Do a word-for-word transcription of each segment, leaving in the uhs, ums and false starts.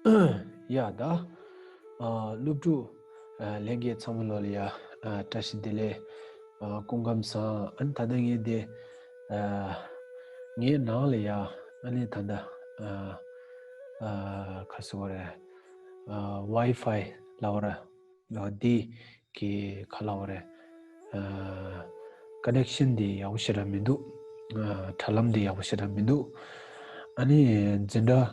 ཡ་ད། ཨ་སློབ་ཕྲུག་ཨ་ལྷན་རྒྱས་ཚང་མ་ལོ་ལ་ཡ། ཨ་བཀྲ་ཤིས་བདེ་ལེགས། ཨ་སྐུ་ཁམས་བཟང་། ཨ་ནི་ད་ལྟ་ངས་འདི་ཨ་ངའི་ནང་ལ་ཡ། ཨ་ནི་ད་ལྟ་ཨ་ཨ་ག་རེ་ཟེར་དགོས་རེད། ཨ་ཝའི་ཕའི་ལབ་དགོས་རེད། ཨ་འདི་གི་ག་ལབ་དགོས་རེད། ཨ་ཀ་ནེག་ཤན་འདི་ཡག་པོ་ཞེ་དྲག་མི་འདུག་ཨ་དྲ་ལམ་འདི་ཡག་པོ་ཞེ་དྲག་མི་འདུག་ཨ་ནི་འཛིན་གྲྭ་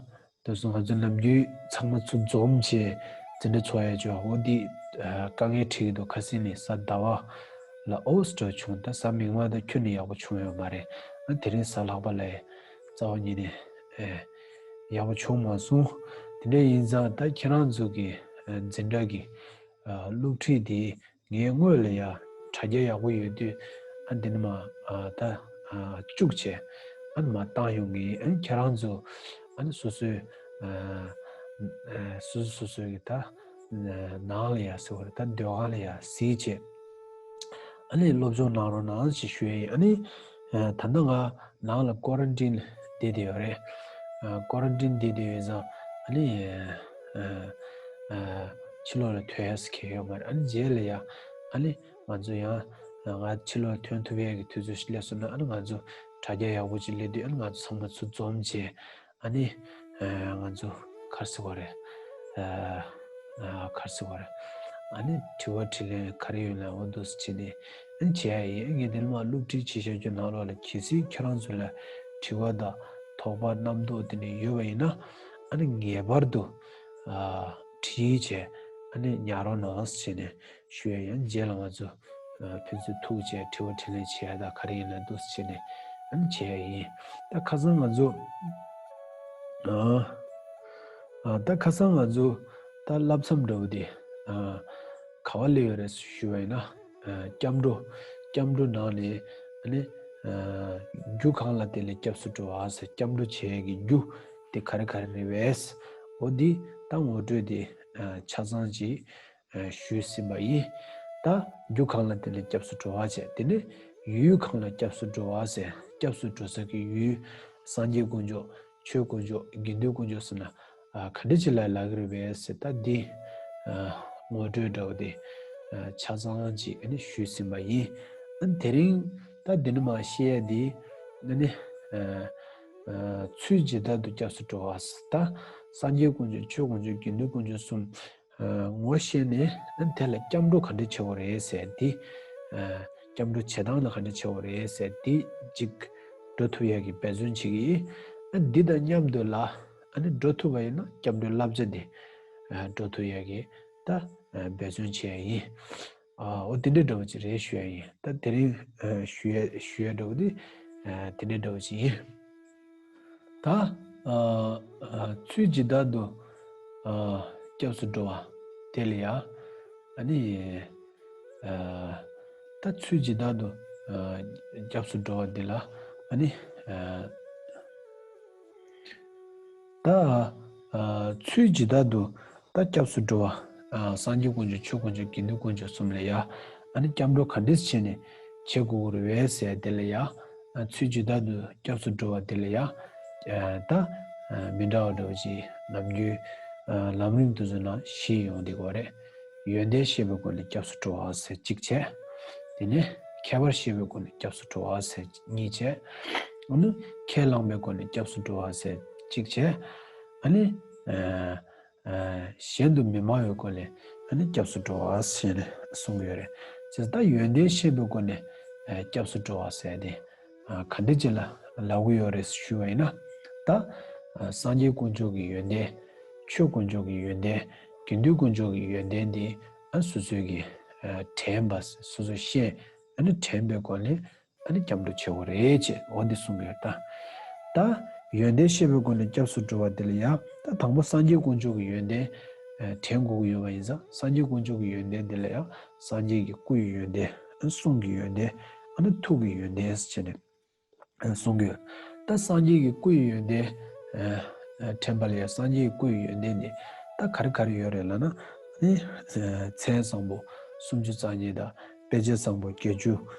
དེ་ཚོ་ང་ཚོ་ནམ་རྒྱུན་ཚང་མ་ཚུར་འཛོམས་བྱས་འཛིན་གྲྭ་ཚོགས་ཡ་ཅོ་འོ་འདི་ཨ་དཀའ་ངལ་འཕྲད་ཀྱི་འདུག་ཁ་སང་ནས་གཟའ་ཟླ་བ་ལ་ཨོ་སི་ཏྲ་བྱུང་། ད་གཟའ་མིག་དམར་ད་ཁྱོན་ནས་ཡག་པོ་བྱུང་ཡོད་མ་རེད། ཨ་དེ་རིང་གཟའ་ལྷག་པ་ལ་རྩ་བ་ཉིད་ནས་ཨེ་ཡག་པོ་བྱུང་མ་སོང་། དེ་འདྲ་ཡིན་ཙང་ད་ཁྱེད་རང་ཚོ་གི་ཨ་འཛིན་གྲྭ་གི་ཨ་སློབ་ཁྲིད་དེ་ངས་སྔོན་ལ་ཡ་དྲ་རྒྱ་ཡག་པོ་ཡོད་དུས་ཨ་འདི་ནི་མ་ཨ་ད་ཨ་བཅུག་བྱས་ཨ་ནི་མ་བཏང་ཡོང་གི། ཨ་ནི་ཁྱེད་རང་ཚོ་ཨ་ནི་སོ་སོའི་ཨ་ཨ་སོ་སོ་སོ་སོའི་གི་ད་ནང་ལ་ཡ་ཟེར་བ་རེད། ད་སྡོད་ཁང་ལ་ཡ་གཟིགས་བྱས་ཨ་ནི་སློབ་སྦྱོང་གནང་རོགས་གནང་ཞེས་ཞུ་ཡ་ཡིན། ཨ་ནི་ཨ་ད་ལྟ་ང་ནང་ལ་ཀོ་རན་ཊིན་བསྡད་དེ་ཡོད་རེད། ཨ་ཀོ་རན་ཊིན་བསྡད་དེ་ཡོད་ཙང་ཨ་ནི་ཨ་ཨ་ཕྱི་ལོགས་ལ་ཐོན་ཡ་ཟེར་མཁན་ཡོད་མ་རེད། ཨ་ནི་རྗེས་ལ་ཡ་ཨ་ནི་ང་ཚོ་ཡང་ང་ཕྱི་ལོགས་ཐོན་ཐུབ་ཡ་གི་དུས་ཚོད་ཞིག་སླེབས་སོང་ན་ཨ་ནི་ང་ཚོ་དྲ་རྒྱ་ཡག་པོ་ཅིག་སླེབས་དུས་ཨ་ནི་ང་ཚོ་ཚང་མ་ཚུར་འཛོམས་བྱས་ཨ་ནི་ཨ་ང་ཚོ་ག་རེ་ཟེར་དགོས་རེད། ཨ་ཨ་ག་རེ་ཟེར་དགོས་རེད། ཨ་ནི་དྲི་བ་དྲིས་ལན་ག་རེ་ཡོད་ན་འོ་འདུག་སེ་བྱས་ནས་ཨ་ནི་བྱས་ཡ་ཡིན། ངས་དེ་ནས་མར་སློབ་ཁྲིད་བྱེད་བཞག་རྒྱུ་ནང་ལོགས་ལ་གལ་སྲིད་ཁྱེད་རང་ཚོ་ལ་དྲི་བ་དང་དོགས་པ་རྣམ་རྟོག་དེ་འདྲ་ཡོད་པ་ཡིན་ན་ཨ་ནི་ངེས་པར་དུ་ཨ་དྲིས་བྱས་ཨ་ནི་ཉར་རོགས་གནང་ཟེར་ནས་ཞུ་ཡ་ཡིན། རྗེས་ལ་ང་ཚོ་ཨ་ཕན་ཚུན་ཐུག་བྱས་དྲི་བ་དྲིས་ལན་བྱེད་ཡ་དང་ག་རེ་ཡིན་ན་འདུག་སེ་བྱས་ནས་ཨ་ནི་བྱེད་ཡ་ཡིན། ད་ཁ་སང་ང་ཚོ་ཨ་ཨ་ད་ཁ་སང་ང་ཚོ་ད་བསླབ་མཚམས་འདྲ་བོ་དེ་ཨ་ག་པར་སླེབས་ཡོད་རེད་ཞུ་བ་ཡིན་ན། ཨ་སྐྱབས་འགྲོ། སྐྱབས་འགྲོ་ནང་ནས་ཨ་ནི་ཨ་རྒྱུ་གང་ལ་བརྟེན་ནས་སྐྱབས་སུ་འགྲོ་བ་ཟེར། སྐྱབས་འགྲོ་བྱེད་ཡས་ཀྱི་རྒྱུ་དེ་ག་རེ་ག་རེ་རེད་པས། འོ་འདི་ད་ངོ་སྤྲོད་དེ་ཨ་ཆ་ཚང་ཅིག་ཨ་ཞུས་ཟིན་པ་ཡིན། ད་རྒྱུ་གང་ལ་བརྟེན་ནས་སྐྱབས་སུ་འགྲོ་བ་བྱས། དེ་ནས་ཡུལ་གང་ལ་སྐྱབས་སུ་འགྲོ་བ་ཟེར། སྐྱབས་སུ་འགྲོ་ས་ཀྱི་ཡུལ། སངས་རྒྱས་དཀོན་མཆོག་ཆོས་དཀོན་མཆོག་དགེ་འདུན་དཀོན་མཆོག་ཟེར་ན། ཨ་ག་འདྲ་ཅིག་ལ་ལབ་ཀྱི་རེད་པས་ཟེར། ད་འདི་ཨ་ངོ་སྤྲོད་འདྲ་བོ་དེ་ཨ་ཆ་ཚང་ཅིག་ཨ་ནི་ཞུས་ཟིན་པ་ཡིན། ཨ་ནི་དེ་རིང་ད་འདི་ནས་མར་བཤད་ཡ་འདི་ཨ་ནི་ཨ་ཨ་ཚུལ་ཇི་ལྟར་དུ་སྐྱབས་སུ་འགྲོ་བ་ཟེར། ད་སངས་རྒྱས་དཀོན་མཆོག་ཆོས་དཀོན་མཆོག་དགེ་འདུན་དཀོན་མཆོག་གསུམ་ཨ་ངོ་ཤེས་ནས་ཨ་ནི་དེ་ལ་སྐྱབས་འགྲོ་ག་འདྲ་བྱེད་དགོས་རེད་ཟེར། འདི་ཨ་སྐྱབས་འགྲོ་བྱེད་སྟངས་ལ་ག་འདྲ་བྱེད་དགོས་རེད་ཟེར། འདི་ཅིག་འགྲོ་ཐུབ་ཡ་གི་འབད་བརྩོན་བྱེད་ཀྱི་ཡིན། ཨ་འདི་དང་མཉམ་དུ་ལ་ཨ་ནི་འགྲོ་ཐུབ་པ་ཡིན་ན་སྐྱབས་འགྲོའི་བསླབ་བྱ་འདི་ཨ་འགྲོ་ཐུབ་ཡ་གི་ད་ཨ་འབད་བརྩོན་བྱེད་ཡ་ཡིན། ཨ་འོ་དེ་འདྲའི་འདྲ་བོ་ཅིག་རེད་ཞུ་ཡ་ཡིན། ད་དེ་རིང་ཨ་ཞུ་ཡ་ཞུ་ཡ་འདྲ་བོ་འདི་ཨ་དེ་འདྲའི་འདྲ་བོ་ཅིག་ཡིན། ད་ཨ་ཨ་ཚུལ་ཇི་ལྟར་དུ་ཨ་སྐྱབས་སུ་འགྲོ་བ་དེ་ལ་ཡ་ཨ་ནི་ཨ་ད་ཚུལ་ཇི་ལྟར་དུ་ཨ་སྐྱབས་སུ་འགྲོ་བ་འདི་ལ་ཨ་ནི་ཨ་ད་ཨ་ཚུལ་ཇི་ལྟར་དུ་ད་སྐྱབས་སུ་འགྲོ་བ་ཨ་སངས་རྒྱས་དཀོན་མཆོག་ཆོས་དཀོན་མཆོག་དགེ་འདུན་དཀོན་མཆོག་གསུམ་ལ་ཡ་ཨ་ནི་སྐྱབས་འགྲོ་ག་འདྲས་བྱས་ནས་བྱེད་དགོས་ཀྱི་རེད་པས་ཟེར། དེ་ལ་ཡ་ཨ་ཚུལ་ཇི་ལྟར་དུ་སྐྱབས་སུ་འགྲོ་བ་དེ་ལ་ཡ་ཨ་ད་ཨ་མི་འདྲ་བ་འདྲ་བོ་ཅིག་ནམ་རྒྱུན་ཨ་ལམ་རིམ་དེ་ཚོ་ནང་བཞིན་ཡོང་བསྡད་ཀྱི་ཡོད་རེད། ཡོན་ཏན་ཤེས་པའི་སྒོ་ནས་སྐྱབས་སུ་འགྲོ་བ་ཟེར་གཅིག་བྱས། དེ་ནས་ཁྱད་པར་ཤེས་པའི་སྒོ་ནས་སྐྱབས་སུ་འགྲོ་བ་ཟེར་གཉིས་བྱས། ཨ་ནི་ཁས་བླངས་པའི་སྒོ་ནས་སྐྱབས་སུ་འགྲོ་བ་ཟེར་གཅིག་བྱས། ཨ་ནི་ཨ་ཨ་གཞན་དུ་མི་སྨྲ་བའི་སྒོ་ནས་ཨ་ནི་སྐྱབས་སུ་འགྲོ་བ་ཟེར་ནས་གསུངས་ཡོད་རེད། བྱས་ཙང་ད་ཡོན་ཏན་ཤེས་པའི་སྒོ་ནས་ཨ་སྐྱབས་སུ་འགྲོ་བ་ཟེར་ཏེ་ཨ་ག་འདྲ་ཅིག་ལ་ལབ་ཀྱི་ཡོད་རེད་ཞུས་པ་ཡིན་ན། ད་ཨ་སངས་རྒྱས་དཀོན་མཆོག་གི་ཡོན་ཏན། ཆོས་དཀོན་མཆོག་གི་ཡོན་ཏན། དགེ་འདུན་དཀོན་མཆོག་གི་ཡོན་ཏན་འདི་ཨ་སོ་སོའི་གི་ཨ་དྲན་པ་སོ་སོ་ཤེས་ཨ་ནི་དྲན་པའི་སྒོ་ནས་ཨ་ནི་སྐྱབས་འགྲོ་བྱེད་དགོས་རེད་ཅེས་འོ་འདི་གསུངས་ཡོད་ད། ད་ཡོན་ཏན་ཤེས་པའི་སྒོ་ནས་སྐྱབས་སུ་འགྲོ་བ་འདི་ལ་ཡང་ད་དང་པོ་སངས་རྒྱས་དཀོན་མཆོག་གི་ཡོན་ཏན་ཨ་དྲན་དགོས་ཀྱི་ཡོད་པ་ཡིན་ཙང་སངས་རྒྱས་དཀོན་མཆོག་གི་ཡོན་ཏན་འདི་ལ་ཡང་སངས་རྒྱས་ཀྱི་སྐུ་ཡི་ཡོན་ཏན་ཨ་གསུང་གི་ཡོན་ཏན་ཨ་ནི་ཐུགས་ཀྱི་ཡོན་ཏན་ཟེར་བྱས་ནས། གསུང་གི་ཡོད། ད་སངས་རྒྱས་ཀྱི་སྐུ་ཡི་ཡོན་ཏན་ཨ་ཨ་དྲན་པ་ལ་ཡང་སངས་རྒྱས་ཀྱི་སྐུ་ཡི་ཡོན་ཏན་ནི་ད་ག་རེ་ག་རེ་ཡོད་རེད་ལབ་ན་ནི་ཨ་མཚན་བཟང་པོ་སུམ་ཅུ་རྩ་གཉིས་དང་དཔེ་བྱད་བཟང་པོ་བརྒྱད་ཅུ་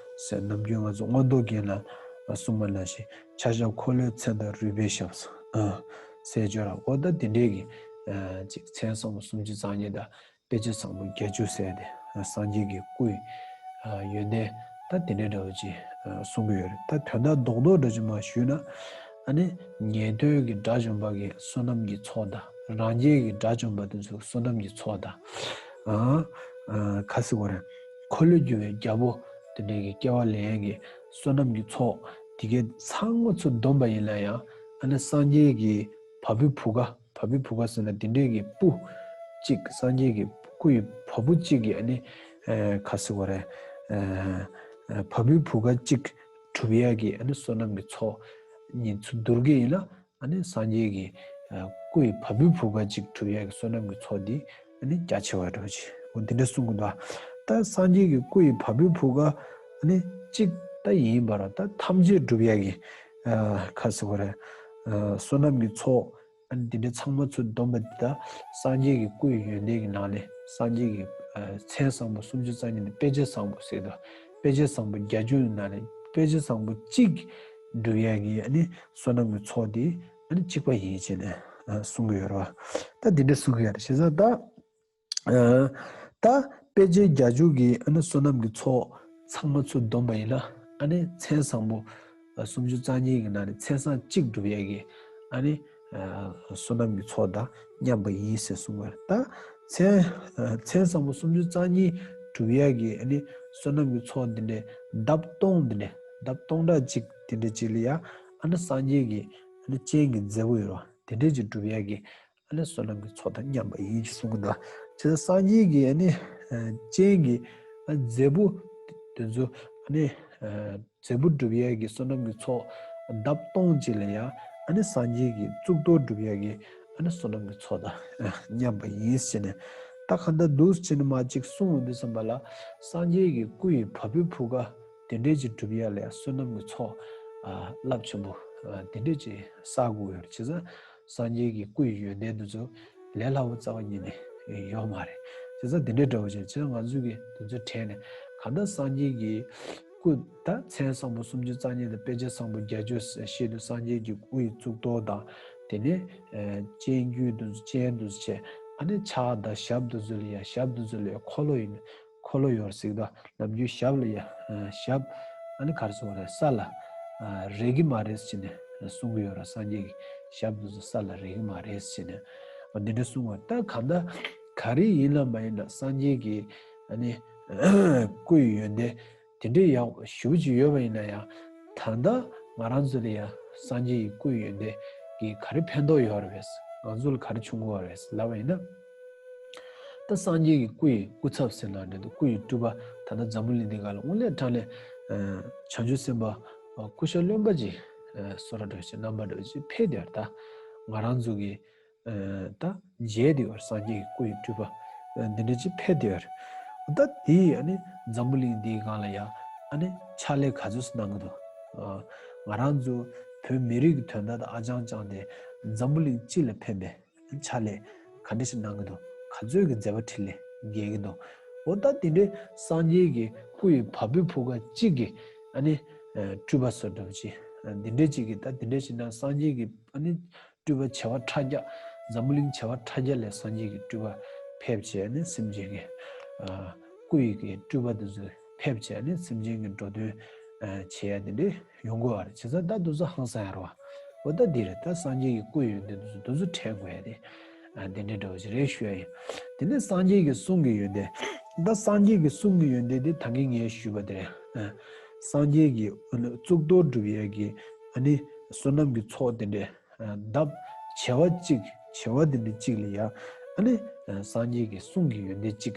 ཟེར། ནམ་རྒྱུན་ང་ཚོ་མངོན་རྟོགས་རྒྱན་ལ་གསུངས་པ་ནང་བཞིན་ཕྱག་ཞབས་འཁོར་ལོའི་མཚན་དང་རུས་པའི་ཞབས་ཨ་ཟེར་ཅོག་ར་འོ་ད་དེ་འདྲས་ཀྱི་ ཨ་ཅིག་མཚན་བཟང་པོ་སུམ་ཅུ་རྩ་གཉིས་དང་དཔེ་བྱད་བཟང་པོ་བརྒྱད་ཅུ་ཟེར་ཏེ་ཨ་སངས་རྒྱས་ཀྱི་སྐུའི་ཨ་ཡོན་ཏན་ད་དེ་འདྲའི་འདྲ་བོ་ཅིག་ཨ་གསུང་གི་ཡོད་རེད། ད་དོན་དག་རྡོག་རྡོག་འདྲ་ཅིག་མར་ཞུས་ན། ཨ་ནི་ཉན་ཐོས་ཀྱི་དགྲ་བཅོམ་པ་གི་བསོད་ནམས་ཀྱི་ཚོགས་དང་རང་རྒྱལ་གྱི་དགྲ་བཅོམ་པ་དེ་ཚོའི་བསོད་ནམས་ཀྱི་ཚོགས་དང་། ཨ་ཨ་ག་ཟེར་དགོས་རེད། འཁོར་ལོས་སྒྱུར་བའི་རྒྱལ་པོ་དེ་འདྲའི་གི་སྐྱེ་བ་ལེན་ཡས་ཀྱི་བསོད་ནམས་ཀྱི་ཚོགས་དེ་གའི་ཚང་མ་ཚུར་བསྡོམས་པ་ཡིན་ན་ཡང་། ཨ་ནི་སངས་རྒྱས་ཀྱི་བ་སྤུའི་བུ་ག་བ་སྤུའི་བུ་ག་ཟེར་ན་དེ་འདྲའི་གི་སྤུ་གཅིག་སངས་རྒྱས་ཀྱི་སྐུ་ཡི་བ་སྤུ་གཅིག་གི་ཨ་ནི་ཨ་ག་ཟེར་དགོས་རེད། ཨ་ཨ་བ་སྤུའི་བུ་ག་གཅིག་སྒྲུབ་ཡས་ཀྱི་ཨ་ནི་བསོད་ནམས་ཀྱི་ཚོགས་གཉིས་ཚུར་བསྡུར་གྱི་ཡིན་ན། ཨ་ནི་སངས་རྒྱས་ཀྱི་ཨ་སྐུ་ཡི་བ་སྤུའི་བུ་ག་གཅིག་སྒྲུབ་ཡས་ཀྱི་བསོད་ནམས་ཀྱི་ཚོགས་འདི་ཨ་ནི་རྒྱ་ཆེ་བ་འདྲ་བོ་ཅིག་འོ་འདི་འདྲ་གསུང་གི་འདུག་ད་སངས་རྒྱས་ཀྱི་སྐུ་ཡི་བ་སྤུའི་བུ་ག་ཨ་ནི་གཅིག་ད་ཡིན་པ་ར། ད་ཐམས་ཅད་སྒྲུབ་ཡས་ཀྱི་ཨ་ག་ཟེར་དགོས་རེད། ཨ་བསོད་ནམས་ཀྱི་ཚོགས་ཨ་ནི་འདི་འདྲ་ཚང་མ་ཚུར་བསྡོམས་པ་འདི་ད་སངས་རྒྱས་ཀྱི་སྐུ་ཡི་ཡོན་ཏན་གྱི་ནང་ནས་སངས་རྒྱས་ཀྱི་ཨ་མཚན་བཟང་པོ་སུམ་ཅུ་རྩ་གཉིས་ནས་དཔེ་བྱད་བཟང་པོ་ཟེར་དུས་དཔེ་བྱད་བཟང་པོ་བརྒྱད་ཅུ་ནང་ནས་དཔེ་བྱད་བཟང་པོ་གཅིག་སྒྲུབ་ཡས་ཀྱི་ཨ་ནི་བསོད་ནམས་ཀྱི་ཚོགས་འདི་ཨ་ནི་གཅིག་པ་ཡིན་བྱས་ནས་ཨ་གསུང་གི་ཡོད་རེད་བ། ད་འདི་འདྲ་གསུང་གི་ཡོད་རེད། བྱས་ཙང་ད་ཨ་ད་དཔེ་བྱད་བརྒྱད་ཅུ་གི་ཨ་ནི་བསོད་ནམས་ཀྱི་ཚོགས་ཚང་མ་ཚུར་བསྡོམས་པ་ཡིན་ན། ཨ་ནི་མཚན་བཟང་པོ་ཨ་སུམ་ཅུ་རྩ་གཉིས་ཀྱི་ནང་ནས་མཚན་བཟང་གཅིག་སྒྲུབ་ཡས་ཀྱི་ཨ་ནི་ཨ་བསོད་ནམས་ཀྱི་ཚོགས་དང་མཉམ་པ་ཡིན་ཟེར་གསུངས་པ་རེད། ད་མཚན་ཨ་མཚན་བཟང་པོ་སུམ་ཅུ་རྩ་གཉིས་སྒྲུབ་ཡས་ཀྱི་ཨ་ནི་བསོད་ནམས་ཀྱི་ཚོགས་འདི་འདྲའི་ལྡབ་སྟོང་འདི་འདྲའི་ལྡབ་སྟོང་ཕྲག་གཅིག་འདི་འདྲའི་གཅིག་ལ་ཡ་ཨ་ནི་སངས་རྒྱས་ཀྱི་ཨ་ནི་སྤྱན་གྱི་མཛད་པ་ཡོད་རེད་བ། དེ་འདྲའི་གཅིག་སྒྲུབ་ཡས་ཀྱི་ཨ་ནི་བསོད་ནམས་ཀྱི་ཚོགས་དང་མཉམ་པ་ཡིན་ཞེས་གསུང་གི་འདུག་བྱས་ཙང་སངས་རྒྱས་ཀྱི་ཨ་ནི་ཨ་སྤྱན་གྱི་ཨ་མཛད་པ་དེ་ཚོ་ཨ་ནི་ཨ་མཛད་པ་སྒྲུབ་ཡས་ཀྱི་བསོད་ནམས་ཀྱི་ཚོགས་ལྡབ་སྟོང་གཅིག་ལ་ཡ་ཨ་ནི་སངས་རྒྱས་ཀྱི་གཙུག་ཏོར་སྒྲུབ་ཡས་ཀྱི་ཨ་ནི་བསོད་ནམས་ཀྱི་ཚོགས་དང་ཨ་མཉམ་པ་ཡིན་ཟེར་ནས། ད་གང་ལྟར་འདུག་ཟེར་ནས་མར་གཅིག་གསུངས་འོང་དུས་ཙམ་པ་ལ་སངས་རྒྱས་ཀྱི་སྐུ་ཡི་བ་སྤུའི་བུ་ག་དེ་འདྲའི་གཅིག་སྒྲུབ་ཡས་ལ་ཡ་བསོད་ནམས་ཀྱི་ཚོགས་ཨ་རླབས་ཆེན་པོ་ཨ་དེ་འདྲའི་གཅིག་བསགས་དགོས་ཡོད་རེད། བྱས་ཙང་སངས་རྒྱས་ཀྱི་སྐུ་ཡི་ཡོན་ཏན་དེ་ཚོ་ལས་སླ་པོ་རྩ་བ་ཉིད་ནས་ཡོད་མ་རེད། བྱས་ཙང་དེ་འདྲའི་འདྲ་བོ་བྱས། བྱས་ཙང་ང་ཚོས་ཀྱི་དེ་ཚོ་དྲན་ནས་གང་ལྟར་སངས་རྒྱས་ཀྱི་སྐུ་ད་མཚན་བཟང་པོ་སུམ་ཅུ་རྩ་གཉིས་དང་དཔེ་བྱད་བཟང་པོ་བརྒྱད་ཅུ་བཤད་དུས་སངས་རྒྱས་ཀྱི་སྐུ་ཡི་གཙུག་ཏོར་དང་། དེ་ནས་ཨ་སྤྱན་དཀྱུས་དེ་ཚོ་སྤྱན་དེ་ཚོ་བྱས། ཨ་ནི་ཕྱག་དང་ཞབས་དེ་ཚོ་ལ་ཡ་ཞབས་དེ་ཚོ་ལ་ཡ་འཁོར་ལོ་ཡིན། འཁོར་ལོ་ཡོད་རེད་ཟེར་གི་འདུག་ནམ་རྒྱུན་ཞབས་ལ་ཡ་ཨ་ཞབས་ཨ་ནི་ག་རེ་ཟེར་དགོས་རེད། ས་ལ་ཨ་རེག་གི་མ་རེད་ཟེར་ནས་གསུང་གི་ཡོད་རེད། སངས་རྒྱས་ཀྱི་ཞབས་དེ་ཚོ་ས་ལ་རེག་གི་མ་རེད་ཟེར་ནས་འོ་འདི་འདྲ་གསུང་བ། ད་གང་ལྟར་ག་རེ་ཡིན་ལ་མ་ཡིན་ལ་སངས་རྒྱས་ཀྱི་ཨ་ནི་སྐུ་ཡི་ཡོན་ཏན་དེ་འདྲའི་ཡག་ཞེ་པོ་ཅིག་ཡོད་པ་ཡིན་ན་ཡང་། ད་ལྟ་ང་རང་ཚོ་ལ་ཡང་སངས་རྒྱས་ཀྱི་སྐུ་ཡི་ཡོན་ཏན་གྱིས་ག་རེ་ཕན་ཐོགས་ཡོད་རེད་པས། ང་ཚོ་ལ་ག་རེ་བྱུང་གི་ཡོད་རེད་ལབ་པ་ཡིན་ན། ད་སངས་རྒྱས་ཀྱི་སྐུ་ཡི་སྐུ་ཚབ་ཟེར་ན་འདྲ་འདུག་སྐུ་ཡི་སྤྲུལ་པ་ད་ལྟ་འཛམ་བུ་གླིང་འདི་སྒང་ལ་དངོས་གནས་དྲང་གནས་ཨ་བྱང་ཆུབ་སེམས་དཔའ་སྐུ་ཤ་རློན་པ་ཅིག་ཨ་བཟོ་འདྲ་འདྲ་ཅིག་རྣམ་པ་འདྲ་ཅིག་ཕེབས་བསྡད་ཡོད་རེད། ད་ང་རང་ཚོ་གི་ཨ་ད་མཇལ་བསྡད་ཡོད་རེད། སངས་རྒྱས་ཀྱི་སྐུ་ཡི་སྤྲུལ་པ་ཨ་འདི་འདྲ་ཅིག་ཕེབས་བསྡད་ཡོད་རེད། ད་དེ་ཡིས་ཨ་ནི་འཛམ་བུ་གླིང་འདིའི་སྒང་ལ་ཡང་ཨ་ནི་ཕྱག་ལས་ག་ཚོད་ཙམ་གནང་གི་འདུག་ཨ་ང་རང་ཚོ་བོད་མི་རིགས་ཀྱི་དོན་དག་དང་ཨ་ཅང་ཅང་དེ་འཛམ་བུ་གླིང་སྤྱི་ལ་ཕན་པའི་ཕྱག་ལས་ག་འདྲ་ཞིག་གནང་གི་འདུག་ག་ཚོད་ཀྱི་མཛད་པ་འཕྲིན་ལས་རྒྱས་ཀྱི་འདུག་འོ་ད་དེ་འདྲའི་སངས་རྒྱས་ཀྱི་སྐུ་ཡི་བ་སྤུའི་བུ་ག་གཅིག་གི་ཨ་ནི་ཨ་སྤྲུལ་པ་བཟོ་འདྲ་བོ་ཅིག་ཨ་འདི་འདྲ་ཅིག་གི་ད་འདི་འདྲ་ཞིག་ན་སངས་རྒྱས་ཀྱི་ཨ་ནི་སྤྲུལ་པ་བྱེ་བ་ཕྲག་བརྒྱ། འཛམ་བུ་གླིང་བྱེ་བ་ཕྲག་བརྒྱ་ལས་སངས་རྒྱས་ཀྱི་སྤྲུལ་པ་ཕེབས་བྱས་ནས་སེམས་ཅན་གྱི་ཨ་སྐུ་ཡི་གི་སྤྲུལ་པ་འདི་ཚོ་ཕེབས་བྱས་ནས་སེམས་ཅན་གྱི་འགྲོ་དོན་ཨ་བྱེད་ཡ་དེ་འདྲས་ཡོང་དགོས་པ་རེད། བྱས་ཙང་ད་འདི་ཚོ་ཧང་སང་ཡ་རེད་བ། འོ་ད་འདི་རེད། ད་སངས་རྒྱས་ཀྱི་སྐུ་ཡི་ཡོན་ཏན་འདི་ཚོ་འདི་ཚོ་དྲན་དགོས་ཡ་དེ་ཨ་དེ་འདྲས་འདྲ་བོ་ཞིག་རེད་ཞུ་ཡ་ཡིན། དེ་ནས་སངས་རྒྱས་ཀྱི་གསུང་གི་ཡོན་ཏན། ད་སངས་རྒྱས་ཀྱི་གསུང་གི་ཡོན་ཏན་དེ་ད་གིན་ངས་ཞུས་པ་དེ་རེད། ཨ་སངས་རྒྱས་ཀྱི་ཨ་ནི་གཙུག་ཏོར་སྒྲུབ་ཡ་གི་ཨ་ནི་བསོད་ནམས་ཀྱི་ཚོགས་དེ་འདྲས། ལྡབ་བྱེ་བ་གཅིག་བྱེ་བ་འདི་འདྲ་གཅིག་ལ་ཡ་ཨ་ནི་སངས་རྒྱས་ཀྱི་གསུང་གི་ཡོན་ཏན་གཅིག་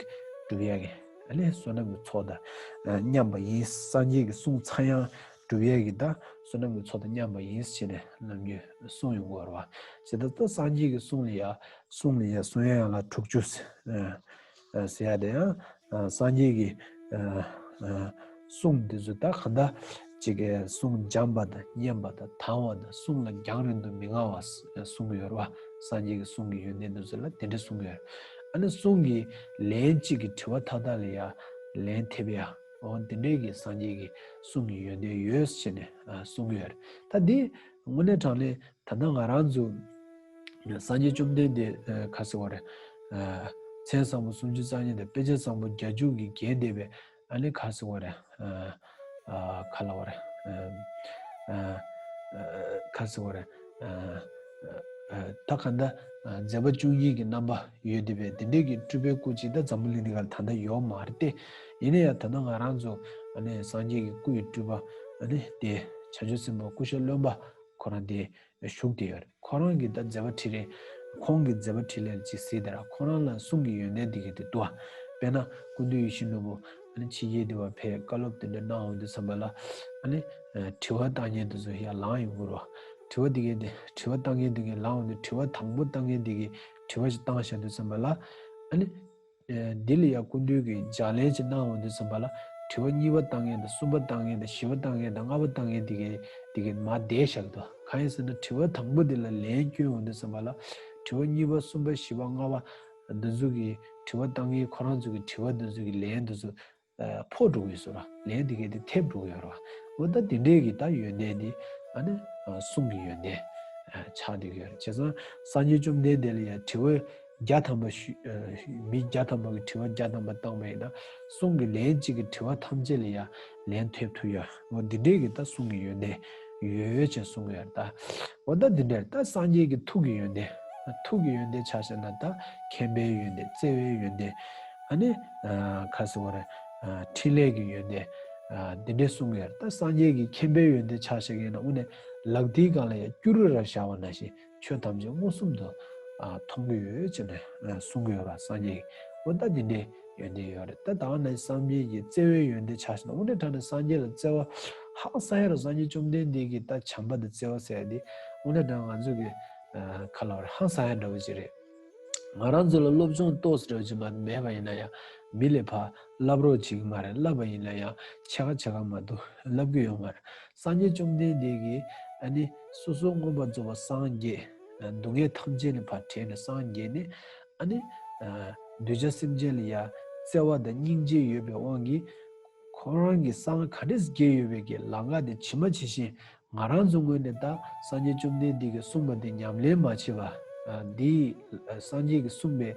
སྒྲུབ་ཡ་གི་ཨ་ནི་བསོད་ནམས་ཀྱི་ཚོགས་དང་མཉམ་པ་ཡིན། སངས་རྒྱས་ཀྱི་གསུང་ཚངས་དབྱངས་སྒྲུབ་ཡ་གི་ད་བསོད་ནམས་ཀྱི་ཚོགས་དང་མཉམ་པ་ཡིན་ཟེར་ནས་ནམ་རྒྱུན་གསུངས་ཡོང་གི་ཡོད་རེད་བ། བྱས་ཙང་ད་སངས་རྒྱས་ཀྱི་གསུང་ལ་ཡ་གསུང་ལ་ཡ་གསུང་དབྱངས་ཡན་ལག་དྲུག་ཅུ་ཟེར་ཡ་དེ་ཡང་། ཨ་སངས་རྒྱས་ཀྱི་ཨ་ཨ་གསུང་འདི་ཚོ་ད་གང་ལྟར་ཅིག་གི་གསུང་འཇམ་པ་དང་སྙན་པ་དང་དྭངས་པ་དང་གསུང་ལ་རྒྱང་རིང་དུ་མི་མངའ་བ་གསུང་གི་ཡོད་རེད་བ། སངས་རྒྱས་ཀྱི་གསུང་གི་ཡོན་ཏན་འདི་ཚོ་ལ་དེ་འདྲ་གསུང་གི་ཡོད་རེད། ཨ་ནི་གསུང་གི་ལན་གཅིག་གི་དྲི་བ་མཐའ་དག་ལ་ཡང་ལན་ཐེབས་ཡ་འོ་འདི་འདྲའི་གི་སངས་རྒྱས་ཀྱི་གསུང་གི་ཡོན་ཏན་ཡོད་ཟེར་ནས་ཨ་གསུང་གི་ཡོད་རེད། ད་འདི་དངོས་གནས་དྲང་གནས་ད་ལྟ་ང་རང་ཚོ་ སངས་རྒྱས་བཅོམ་ལྡན་འདས་ཨ་ག་ཟེར་བ་རེད། ཨ་མཚན་བཟང་པོ་སུམ་ཅུ་རྩ་གཉིས་དང་དཔེ་བྱད་བཟང་པོ་བརྒྱད་ཅུ་གིས་བརྒྱན་བསྡད་པའི་ཨ་ནི་ག་ཟེར་བ་རེད། ཨ་ཨ་ག་ལབ་པ་རེད། ཨ་ཨ་ཨ་ག་ཟེར་བ་རེད། ཨ་ཨ་ད་ག་འདྲ་ཨ་མཛད་པ་བཅུ་གཉིས་ཀྱི་རྣམ་པ་ཡོད་བསྡད་པའི་དེ་འདྲས་ཀྱི་སྤྲུལ་པའི་སྐུ་ཅིག་ད་འཛམ་བུ་གླིང་འདི་ག་ལ་ད་ལྟ་ཡོད་མ་རེད་དེ། ཡིན་ན་ཡང་ད་ལྟ་ང་རང་ཚོ་ཨ་ནི་སངས་རྒྱས་ཀྱི་སྐུ་ཡི་སྤྲུལ་པ་ཨ་ནི་དེ་བྱང་ཆུབ་སེམས་དཔའ་ཀུ་ཤ་རློན་པ་ཁོ་རང་དེ་བཞུགས་བསྡད་ཡོད་རེད། ཁོ་རང་གི་ད་མཛད་པ་འཕྲིན་ལས། ཁོང་གི་མཛད་པ་འཕྲིན་ལས་ཅིག་གཟིགས་དེ་ར་ཁོ་རང་ལ་གསུང་གི་ཡོན་ཏན་འདི་གི་དེ་འདུག་དཔེར་ན་སྐུ་མདུན་ཡིད་བཞིན་ནོར་བུ་ཨ་ནི་ཕྱི་རྒྱལ་དེ་བ་ཕེབས་བཀའ་སློབ་དེ་འདྲ་གནང་འོང་དུས་ཙམ་པ་ལ་ཨ་ནི་དྲི་བ་བཏང་མཁན་དེ་ཚོ་ཡར་ལངས་ཡོང་གི་རེད། དྲི་བ་འདི་གི་དེ་དྲི་བ་བཏང་མཁན་འདི་གི་ལངས་འོང་དུས་དྲི་བ་དང་པོ་བཏང་མཁན་འདི་གི་དྲི་བ་ཞིག་བཏང་བཞག་དུས་ཙམ་པ་ལ་ཨ་ནི། ཨ་འདི་ལ་ཡང་སྐུ་མདུན་གྱིས་ལྗགས་ལན་ཅིག་གནང་འོང་དུས་ཙམ་པ་ལ་དྲི་བ་གཉིས་པ་བཏང་མཁན་དང་གསུམ་པ་བཏང་མཁན་དང་བཞི་པ་བཏང་མཁན་དང་ལྔ་པ་བཏང་མཁན་དེ་གའི་དེ་གའི་མར་བསྡད་བཞག་འདུག་གང་ཡིན་ཟེར་ན་དྲི་བ་དང་པོ་དེ་ལ་ལན་སྐྱོན་འོང་དུས་ཙམ་པ་ལ་དྲི་བ་གཉིས་པ་གསུམ་པ་བཞི་པ་ལྔ་པ་འདི་ཚོ་གི་དྲི་བ་བཏང་མཁན་ཁོ་རང་ཚོ་གི་དྲི་བ་འདི་ཚོ་གི་ལན་འདི་ཚོ་ཕོག་འགྲོ་གི་ཡོད་ཟེར་བ། ལན་དེ་གའི་དེ་ཐེབས་འགྲོ་གི་ཡོད་རེད་བ། འོ་ད་དེ་འདྲས་ཀྱི་ད་ཡོན་ཏན་དེ་ཨ་ནི་གསུང་གི་ཡོན་ཏན་ཆགས་བསྡད་ཀྱི་ཡོད་རེད། བྱས་ཙང་སངས་རྒྱས་བཅོམ་ལྡན་འདས་ལ་ཡང་དྲི་བ་བརྒྱ་ཐམ་པ་ཞུ། མི་བརྒྱ་ཐམ་པ་གི་དྲི་བ་བརྒྱ་ཐམ་པ་བཏང་པ་ཡིན་ན་གསུང་གི་ལན་གཅིག་གི་དྲི་བ་ཐམས་ཅད་ལ་ཡང་ལན་ཐེབས་ཐུབ་ཡོད། འོ་འདི་འདྲས་ཀྱི་ད་གསུང་གི་ཡོན་ཏན་ཡོད་ཡོད་ཅེས་གསུང་གི་ཡོད་རེད་ད། འོ་ད་འདི་འདྲས་ད་སངས་རྒྱས་ཀྱི་ཐུགས་ཀྱི་ཡོན་ཏན། ཐུགས་ཀྱི་ཡོན་ཏན་ཆ་བཞག་ན་ད་མཁྱེན་པའི་ཡོན་ཏན་བརྩེ་བའི་ཡོན་ཏན། ཨ་ནི་ཨ་ག་ཟེར་བ་རེད། ཨ་འཕྲིན་ལས་ཀྱི་ཡོན་ཏན། ཨ་འདི་འདྲས་གསུང་གི་ཡོད་རེད། ད་སངས་རྒྱས་ཀྱི་མཁྱེན་པའི་ཡོན་ཏན་ཆ་བཞག་གི་ཡིན་ན་དངོས་གནས་ལག་མཐིལ་སྒང་ལ་ཡང་སྐྱུ་རུ་ར་བཞག་པ་ནང་བཞིན་ཆོས་ཐམས་ཅད་མངོན་སུམ་དུ་ཨ་མཐོང་གི་ཡོད་ཅེས་ནས་ཨ་གསུང་གི་ཡོད་ར། སངས་རྒྱས་ཀྱི་འོ་ད་འདི་འདྲའི་ཡོན་ཏན་ཡོད་རེད། ད་ད་ནས་སངས་རྒྱས་ཀྱི་བརྩེ་བའི་ཡོན་ཏན་ཆ་བཞག་ན་དངོས་གནས་དྲང་གནས་སངས་རྒྱས་ལ་བརྩེ་བ་ཧང་སང་ཡ་ར། སངས་རྒྱས་བཅོམ་ལྡན་འདས་ཀྱི་ད་བྱམས་པ་དང་བརྩེ་བ་ཟེར་ཡ་དེ་དངོས་གནས་དྲང་ང་ཚོ་གི་ཨ་ག་ལ་བར་ཧང་སང་ཡ་འདྲ་བོ་ཅིག་རེད། ང་རང་ཚོ་ལ་སློབ་སྦྱོང་ཏོག་ཙམ་འདྲ་བོ་ཅིག་མ་མེད་པ་ཡིན་ན་ཡང་མི་ལ་ཕར་བསླབ་རོགས་བྱེད་ཀྱི་མ་རེད། བསླབ་པ་ཡིན་ན་ཡང་ཕྱེད་ཀ་ཕྱེད་ཀ་མ་གཏོགས་བསླབ་ཀྱི་ཡོད་མ་རེད། སངས་རྒྱས་བཅོམ་ལྡན་འདས་ཀྱིས་ཨ་ནི་སོ་སོ་མངོན་པར་རྫོགས་པར་སངས་རྒྱས། སྡུག་བསྔལ་ཐམས་ཅད་ནས་ཕར་བྲལ་ནས་སངས་རྒྱས་ནས་ཨ་ནི་ཨ་གདུལ་བྱ་སེམས་ཅན་ལ་ཡང་བརྩེ་བ་དང་སྙིང་རྗེ་ཡོད་པའི་དབང་གིས་ཁོ་རང་གིས་སངས་ག་འདྲས་རྒྱས་ཡོད་པའི་གི་ལམ་ཁ་དེ་ཇི་མ་ཇི་བཞིན་ང་རང་ཚོ་ངོས་ནས་ད་སངས་རྒྱས་བཅོམ་ལྡན་འདས་ཀྱིས་གསུངས་པ་དེ་ཉམས་ལེན་མ་བྱས་པ། ཨ་འདི་ཨ་སངས་རྒྱས་ཀྱིས་གསུངས་པའི་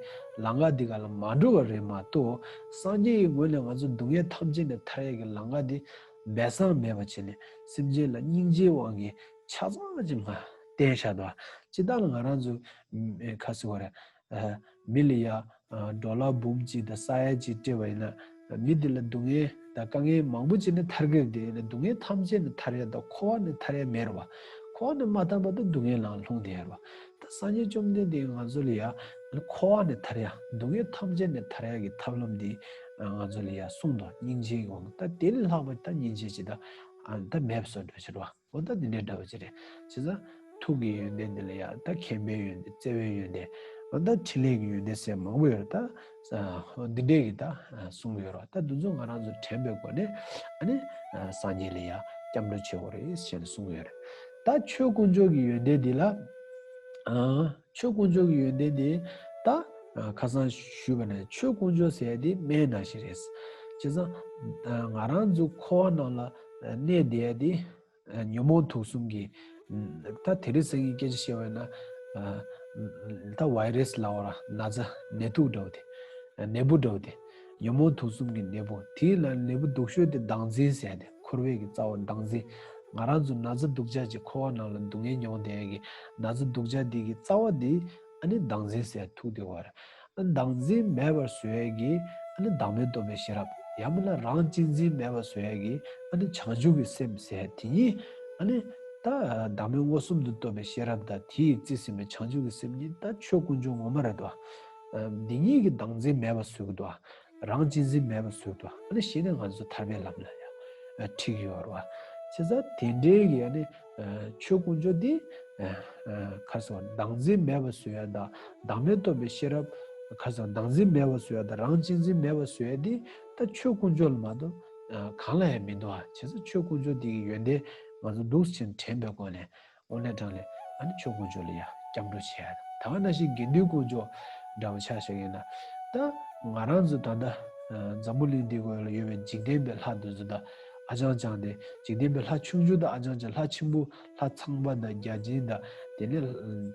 ལམ་ཁ་འདི་ག་ལ་མ་འགྲོ་བ་རེད་མ་གཏོགས། སངས་རྒྱས་ཀྱི་ངོས་ནས་ང་ཚོ་སྡུག་བསྔལ་ཐམས་ཅད་ནས་ཐར་ཡས་ཀྱི་ལམ་ཁ་འདི་སྦས་གསང་མེད་པ་བྱས་ནས་སེམས་ཅན་ལ་སྙིང་རྗེའི་དབང་གིས་ཆ་ཚང་ཅིག་མ་བསྟན་བཞག་འདུག་ཅི་ལྟར་ང་རང་ཚོ་ཨ་ག་ཟེར་བ་རེད། ཨ་མི་ལ་ཡ་ཨ་ཌོ་ལར་འབུམ་གཅིག་དང་ས་ཡ་གཅིག་སྤྲད་པ་ཡིན་ན་མི་དེ་ལ་སྡུག་བསྔལ་དང་དཀའ་ངལ་མང་པོ་ཅིག་ནས་ཐར་གི་རེད། དེ་ཡིན་ན་སྡུག་བསྔལ་ཐམས་ཅད་ནས་ཐར་ཡ་དང་འཁོར་བ་ནས་ཐར་ཡ་མེད་རེད་བ། འཁོར་བ་ནས་མ་ཐར་བར་དུ་སྡུག་བསྔལ་ནང་ལྷུང་བསྡད་ཡོད་རེད་བ། ད་སངས་རྒྱས་བཅོམ་ལྡན་འདས་ང་ཚོ་ལ་ཡ་འཁོར་བ་ནས་ཐར་ཡ་སྡུག་བསྔལ་ཐམས་ཅད་ནས་ཐར་ཡ་གི་ཐབས་ལམ་འདི་ང་ཚོ་ལ་ཡ་གསུངས་འདུག་སྙིང་རྗེའི་དབང་གིས། ད་དེ་ལས་ལྷག་པ་ད་སྙིང་རྗེ་ཅིག་ད་ཨ་ད་མེད་པ་བཟོ་འདྲ་ཞིག་རེད་བ། འོ་ད་འདི་འདྲའི་འདྲ་བ་ཅིག་རེད། བྱས་ཙང་ཐུགས་ཀྱི་ཡོན་ཏན་འདི་ལ་ཡང་ད་མཁྱེན་པའི་ཡོན་ཏན་བརྩེ་བའི་ཡོན་ཏན་འོ་ད་འཕྲིན་ལས་ཀྱི་ཡོན་ཏན་ཟེར་མང་པོ་ཡོད་རེད་ད། ཨ་འདི་འདྲའི་གི་ད་གསུང་གི་ཡོད་རེད། ད་འདི་ཚོ་ང་རང་ཚོ་དྲན་པའི་སྒོ་ནས་ཨ་ནི་སངས་རྒྱས་ལ་ཡང་སྐྱབས་འགྲོ་བྱེད་དགོས་རེད་ཞེས་ནས་གསུང་གི་ཡོད་རེད། ད་ཆོས་དཀོན་མཆོག་གི་ཡོན་ཏན་འདི་ལ་ཨ་ཆོས་དཀོན་མཆོག་གི་ཡོན་ཏན་འདི་ད་ཁ་སང་ཞུས་པ་ནས་ཆོས་དཀོན་མཆོག་ཟེར་ཡ་འདི་སྨན་ནང་བཞིན་རེད། བྱས་ཙང་ང་རང་ཚོ་འཁོར་བ་ནང་ལ་གནས་བསྡད་ཡ་འདི། ཉོན་མོངས་དུག་གསུམ་གྱི། ད་དེ་རིང་སང་ཉིན་སྐད་ཆ་བཤད་པ་ཡིན་ན། ད་བཱི་རེ་སི་ལབ་པ་ར་ན་ཚ་ནད་དུག་འདྲ་བོ་དེ། ནད་འབུ་འདྲ་བོ་དེ། ཉོན་མོངས་དུག་གསུམ་གྱི་ནད་འབུ་དེའི་ནང་ནད་འབུ་སྡུག་ཤོས་དེ་བདག་འཛིན་ཟེར་ཡ་དེ་འཁོར་བའི་གི་རྩ་བ་བདག་འཛིན། ང་རང་ཚོ་ན་ཚ་སྡུག་ཅག་ཅིག་འཁོར་བ་ནང་ལ་སྡུག་བསྔལ་མྱོང་བསྡད་ཡ་གི་ན་ཚ་སྡུག་ཅག་འདི་གི་རྩ་བ་འདི་ཨ་ནི་བདག་འཛིན་ཟེར་ཡ་ཐུག་བསྡད་པ་རེད། བདག་འཛིན་མེད་པར་བཟོ་ཡས་ཀྱི་ཨ་ནི་བདག་མེད་རྟོགས་པའི་ཤེས་རབ། ཡང་མིན་ན་རང་གཅེས་འཛིན་མེད་པར་བཟོ་ཡས་ཀྱི་ཨ་ནི་བྱང་ཆུབ་ཀྱི་སེམས་ཟེར་དེ་གཉིས་ཨ་ནི་ད་བདག་མེད་མངོན་སུམ་དུ་རྟོགས་པའི་ཤེས་རབ་དང་དེ་ཡིས་རྩིས་ཟིན་པའི་བྱང་ཆུབ་ཀྱི་སེམས་གཉིས་ད་ཆོས་དཀོན་མཆོག་ངོ་མ་རེད་དོ། འདི་གཉིས་ཀྱིས་བདག་འཛིན་མེད་པར་བཟོ་གི་འདུག་རང་གཅེས་འཛིན་མེད་པར་བཟོ་གི་འདུག་ཨ་ནི་ཤེས་ནས་ང་ཚོ་ཐར་པའི་ལམ་ལ་ཡང་ཁྲིད་ཀྱི་ཡོད་རེད་བ། བྱས་ཙང་དེ་འདྲའི་གི་ཨ་ནི། ཆོས་དཀོན་མཆོག་འདི། ཁ་སོ་བདག་འཛིན་མེད་པ་བཟོ་ཡ་དང་བདག་མེད་རྟོགས་པའི་ཤེས་རབ། ཁ་སོ་བདག་འཛིན་མེད་པ་བཟོ་ཡ་དང་རང་གཅེས་འཛིན་མེད་པ་བཟོ་ཡ་འདི་ད་ཆོས་དཀོན་མཆོག་ལ་མ་གཏོགས་གང་ལ་ཡང་མི་འདུག་ཨ། བྱས་ཙང་ཆོས་དཀོན་མཆོག་འདི་གི་ཡོན་ཏན་ང་ཚོ་འདུག་སེ་དྲན་པའི་སྒོ་ནས་དངོས་གནས་དྲང་གནས་ཨ་ནི་ཆོས་དཀོན་མཆོག་ལ་ཡ་སྐྱབས་འགྲོ་བྱེད་ཡ་དང་ད་ག་ནང་བཞིན་དགེ་འདུན་དཀོན་མཆོག་འདྲ་བོ་ཆ་བཞག་ཡིན་ན་ད་ང་རང་ཚོ་ད་ལྟ་འཛམ་བུ་གླིང་འདི་གོ་ལ་ཡོད་པའི་འཇིག་རྟེན་པའི་ལྷ་འདི་ཚོ་ད། ཨ་ཅང་ཅང་དེ་འཇིག་རྟེན་པའི་ལྷ་ཆུང་ཆུང་དང་ཨ་ཅང་ཅང་། ལྷ་ཆེན་པོ་ལྷ་ཚངས་པ་དང་བརྒྱ་བྱིན་དང་དེ་ནས་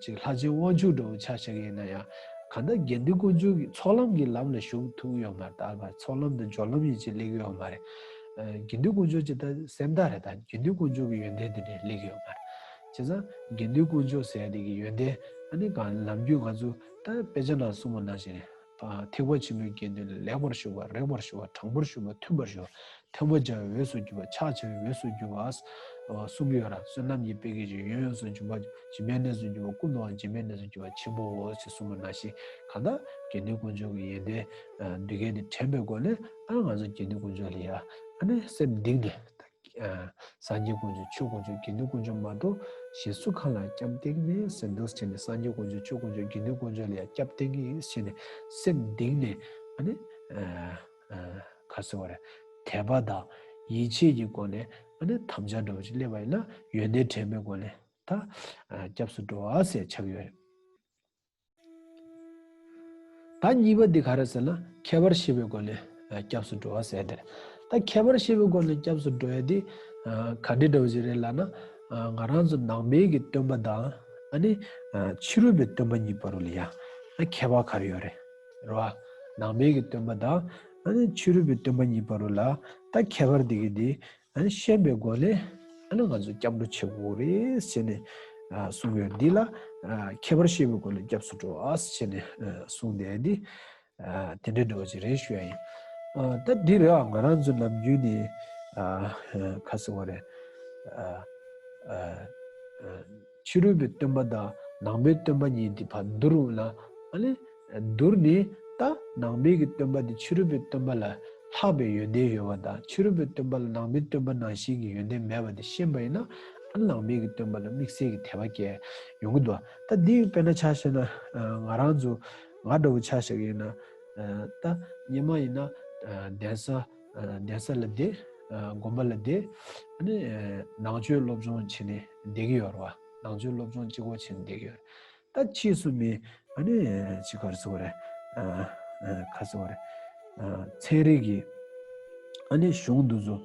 ཅིག་ལྷ་ཆེན་དབང་ཕྱུག་འདྲ་བོ་ཆ་བཞག་གི་ཡིན་ན་ཡང་། གང་ལྟར་དགེ་འདུན་དཀོན་མཆོག་གི་ཚོགས་ལམ་གྱི་ལམ་ལ་ཞུགས་ཐུབ་ཡོད་མ་རེད། ད་ཚོགས་ལམ་དང་སྦྱོར་ལམ་ཡིན་ཅིག་སླེབས་ཡོད་མ་རེད། ཨ་དགེ་འདུན་དཀོན་མཆོག་ཅིག་ད་སེམས་ཐག་རེད། ད་དགེ་འདུན་དཀོན་མཆོག་གི་ཡོན་ཏན་དེ་འདྲ་སླེབས་ཡོད་མ་རེད། བྱས་ཙང་དགེ་འདུན་དཀོན་མཆོག་ཟེར་དེ་གི་ཡོན་ཏན་ཨ་ནི་གང་ལམ་རྒྱུད་ང་ཚོ་ད་དཔེ་ཆ་ནང་གསུངས་པ་ནང་བཞིན་རེད། ཐེག་པ་ཆེན་པོའི་དགེ་འདུན་ལ། ལེགས་པར་ཞུགས་པ། རིགས་པར་ཞུགས་པ། དྲང་པོར་ཞུགས་པ། མཐུན་པར་ཞུགས་པ། ཐལ་མོ་སྦྱར་བའི་འོས་སུ་གྱུར་པ། ཕྱག་བྱ་བའི་འོས་སུ་གྱུར་པ། གསུང་གི་ཡོད་ར། བསོད་ནམས་ཀྱི་དཔལ་གྱིས་ཡོན་ཡོངས་སུ་འཇོམས་པ། སྦྱིན་པའི་གནས་སུ་གྱུར་པ། སྐུ་མདོག་སྦྱིན་པའི་གནས་སུ་གྱུར་པ་ཆེན་པོའོ་ཞེས་གསུངས་པ་ནང་བཞིན། གང་ལྟར་དགེ་འདུན་དཀོན་མཆོག་གི་ཡོན་ཏན་འདུས་མཁན་དེ་དྲན་པའི་སྒོ་ནས། ཨ་ང་ཚོ་དགེ་འདུན་དཀོན་མཆོག་ལ་ཡ་ཨ་ནི་སེམས་གཏིང་ནས། སངས་རྒྱས་དཀོན་མཆོག་ཆོས་དཀོན་མཆོག་དགེ་འདུན་དཀོན་མཆོག་མ་གཏོགས་གཞན་སུ་གང་ལ་སྐྱབས་བསྟེན་གྱི་མེད་ཟེར་འདུག་བྱས་ནས། སངས་རྒྱས་དཀོན་མཆོག་ཆོས་དཀོན་མཆོག་དགེ་འདུན་དཀོན་མཆོག་ལ་ཡང་སྐྱབས་བསྟེན་གྱི་ཡིན་ཟེར་ནས་སེམས་གཏིང་ནས་ཨ་ནི་ག་ཟེར་བ་རེད། དད་པ་དང་ཡིད་ཆེས་ཀྱི་སྒོ་ནས་ཨ་ནི་དམ་བཅའ་འདྲ་བོ་ཅིག་སླེབས་པ་ཡིན་ན། ཡོན་ཏན་དྲན་པའི་སྒོ་ནས་ད་སྐྱབས་སུ་འགྲོ་བ་ཟེར་ཆགས་ཡོད་རེད། ད་གཉིས་པ་འདི་ག་རེ་ཟེར་ན། ཁྱད་པར་ཤེས་པའི་སྒོ་ནས་སྐྱབས་སུ་འགྲོ་བ་ཟེར་དེ་རེད། ད་ཁྱད་པར་ཤེས་པའི་སྒོ་ནས་སྐྱབས་སུ་འགྲོ་ཡ་འདི་ག་འདྲ་འདྲ་བོ་ཞིག་རེད་ལབ་ན། ང་རང་ཚོ་ནང་པའི་གི་སྟོན་པ་དང་ཨ་ནི་ཕྱི་རོལ་པའི་སྟོན་པ་གཉིས་བར་ལ་ཡ་ཁྱད་པར་ག་རེ་ཡོད་རེད། རེད་བ། ནང་པའི་གི་སྟོན་པ་དང་ཨ་ནི་ཕྱི་རོལ་པའི་སྟོན་པ་གཉིས་བར་ལ་ད་ཁྱད་པར་འདི་གི་འདི་ཨ་ནི་ཤེས་པའི་སྒོ་ནས་ཨ་ནི་ང་ཚོ་སྐྱབས་འགྲོ་བྱེད་དགོས་རེད་ཟེར་ནས་གསུངས་ཡོད། འདི་ལ་ཁྱད་པར་ཤེས་པའི་སྒོ་ནས་སྐྱབས་སུ་འགྲོ་བ་ཟེར་ནས་གསུངས་བསྡད་འདི་དེ་འདྲའི་འདྲ་བོ་ཅིག་རེད་ཞུ་ཡ་ཡིན། ད་འདི་རེད་བ། ང་རང་ཚོ་ནམ་རྒྱུན་ནས་ག་ཟེར་བ་རེད། ཕྱི་རོལ་པའི་སྟོན་པ་དང་ནང་པའི་སྟོན་པ་གཉིས་འདི་བར་བསྡུར་ལ་ཨ་ནི། བསྡུར་ནས་ད་ནང་པའི་གི་སྟོན་པ་དེ་ཕྱི་རོལ་པའི་སྟོན་པ་ལ་ལྷག་པའི་ཡོན་ཏན་ཡོད་པ་དང་། ཕྱི་རོལ་པའི་སྟོན་པ་ལ་ནང་པའི་སྟོན་པ་ནང་བཞིན་གྱི་ཡོན་ཏན་མེད་པ་དེ་ཤེས་པ་ཡིན་ན། ཨ་ནང་པའི་གི་སྟོན་པ་ལ་དམིགས་བསལ་གྱི་དད་པ་སྐྱེ་ཡོང་གི་འདུག་ད་འདི་དཔེར་ན་ཆ་བཞག་ན་ང་རང་ཚོ་ང་འདྲ་བོ་ཆ་བཞག་ཡིན་ན། ད་སྔོན་མ་ཡིན་ན་གདན་ས་གདན་ས་ལ་བསྡད། དགོན་པ་ལ་བསྡད། ཨ་ནི་ནང་ཆོས་སློབ་སྦྱོང་བྱས་ནས་བསྡད་ཀྱི་ཡོད་རེད་བ། ནང་ཆོས་སློབ་སྦྱོང་གཅིག་པོ་བྱས་ནས་བསྡད་ཀྱི་ཡོད་རེད། ད་ཕྱིས་སུ་མི་ཨ་ནི་ཅི་ག་རེ་ཟེར་བ་རེད། ཨ་ཨ་ག་ཟེར་བ་རེད། ཨ་ཚན་རིག་གི་ཨ་ནི་གཞུང་འདི་ཚོ།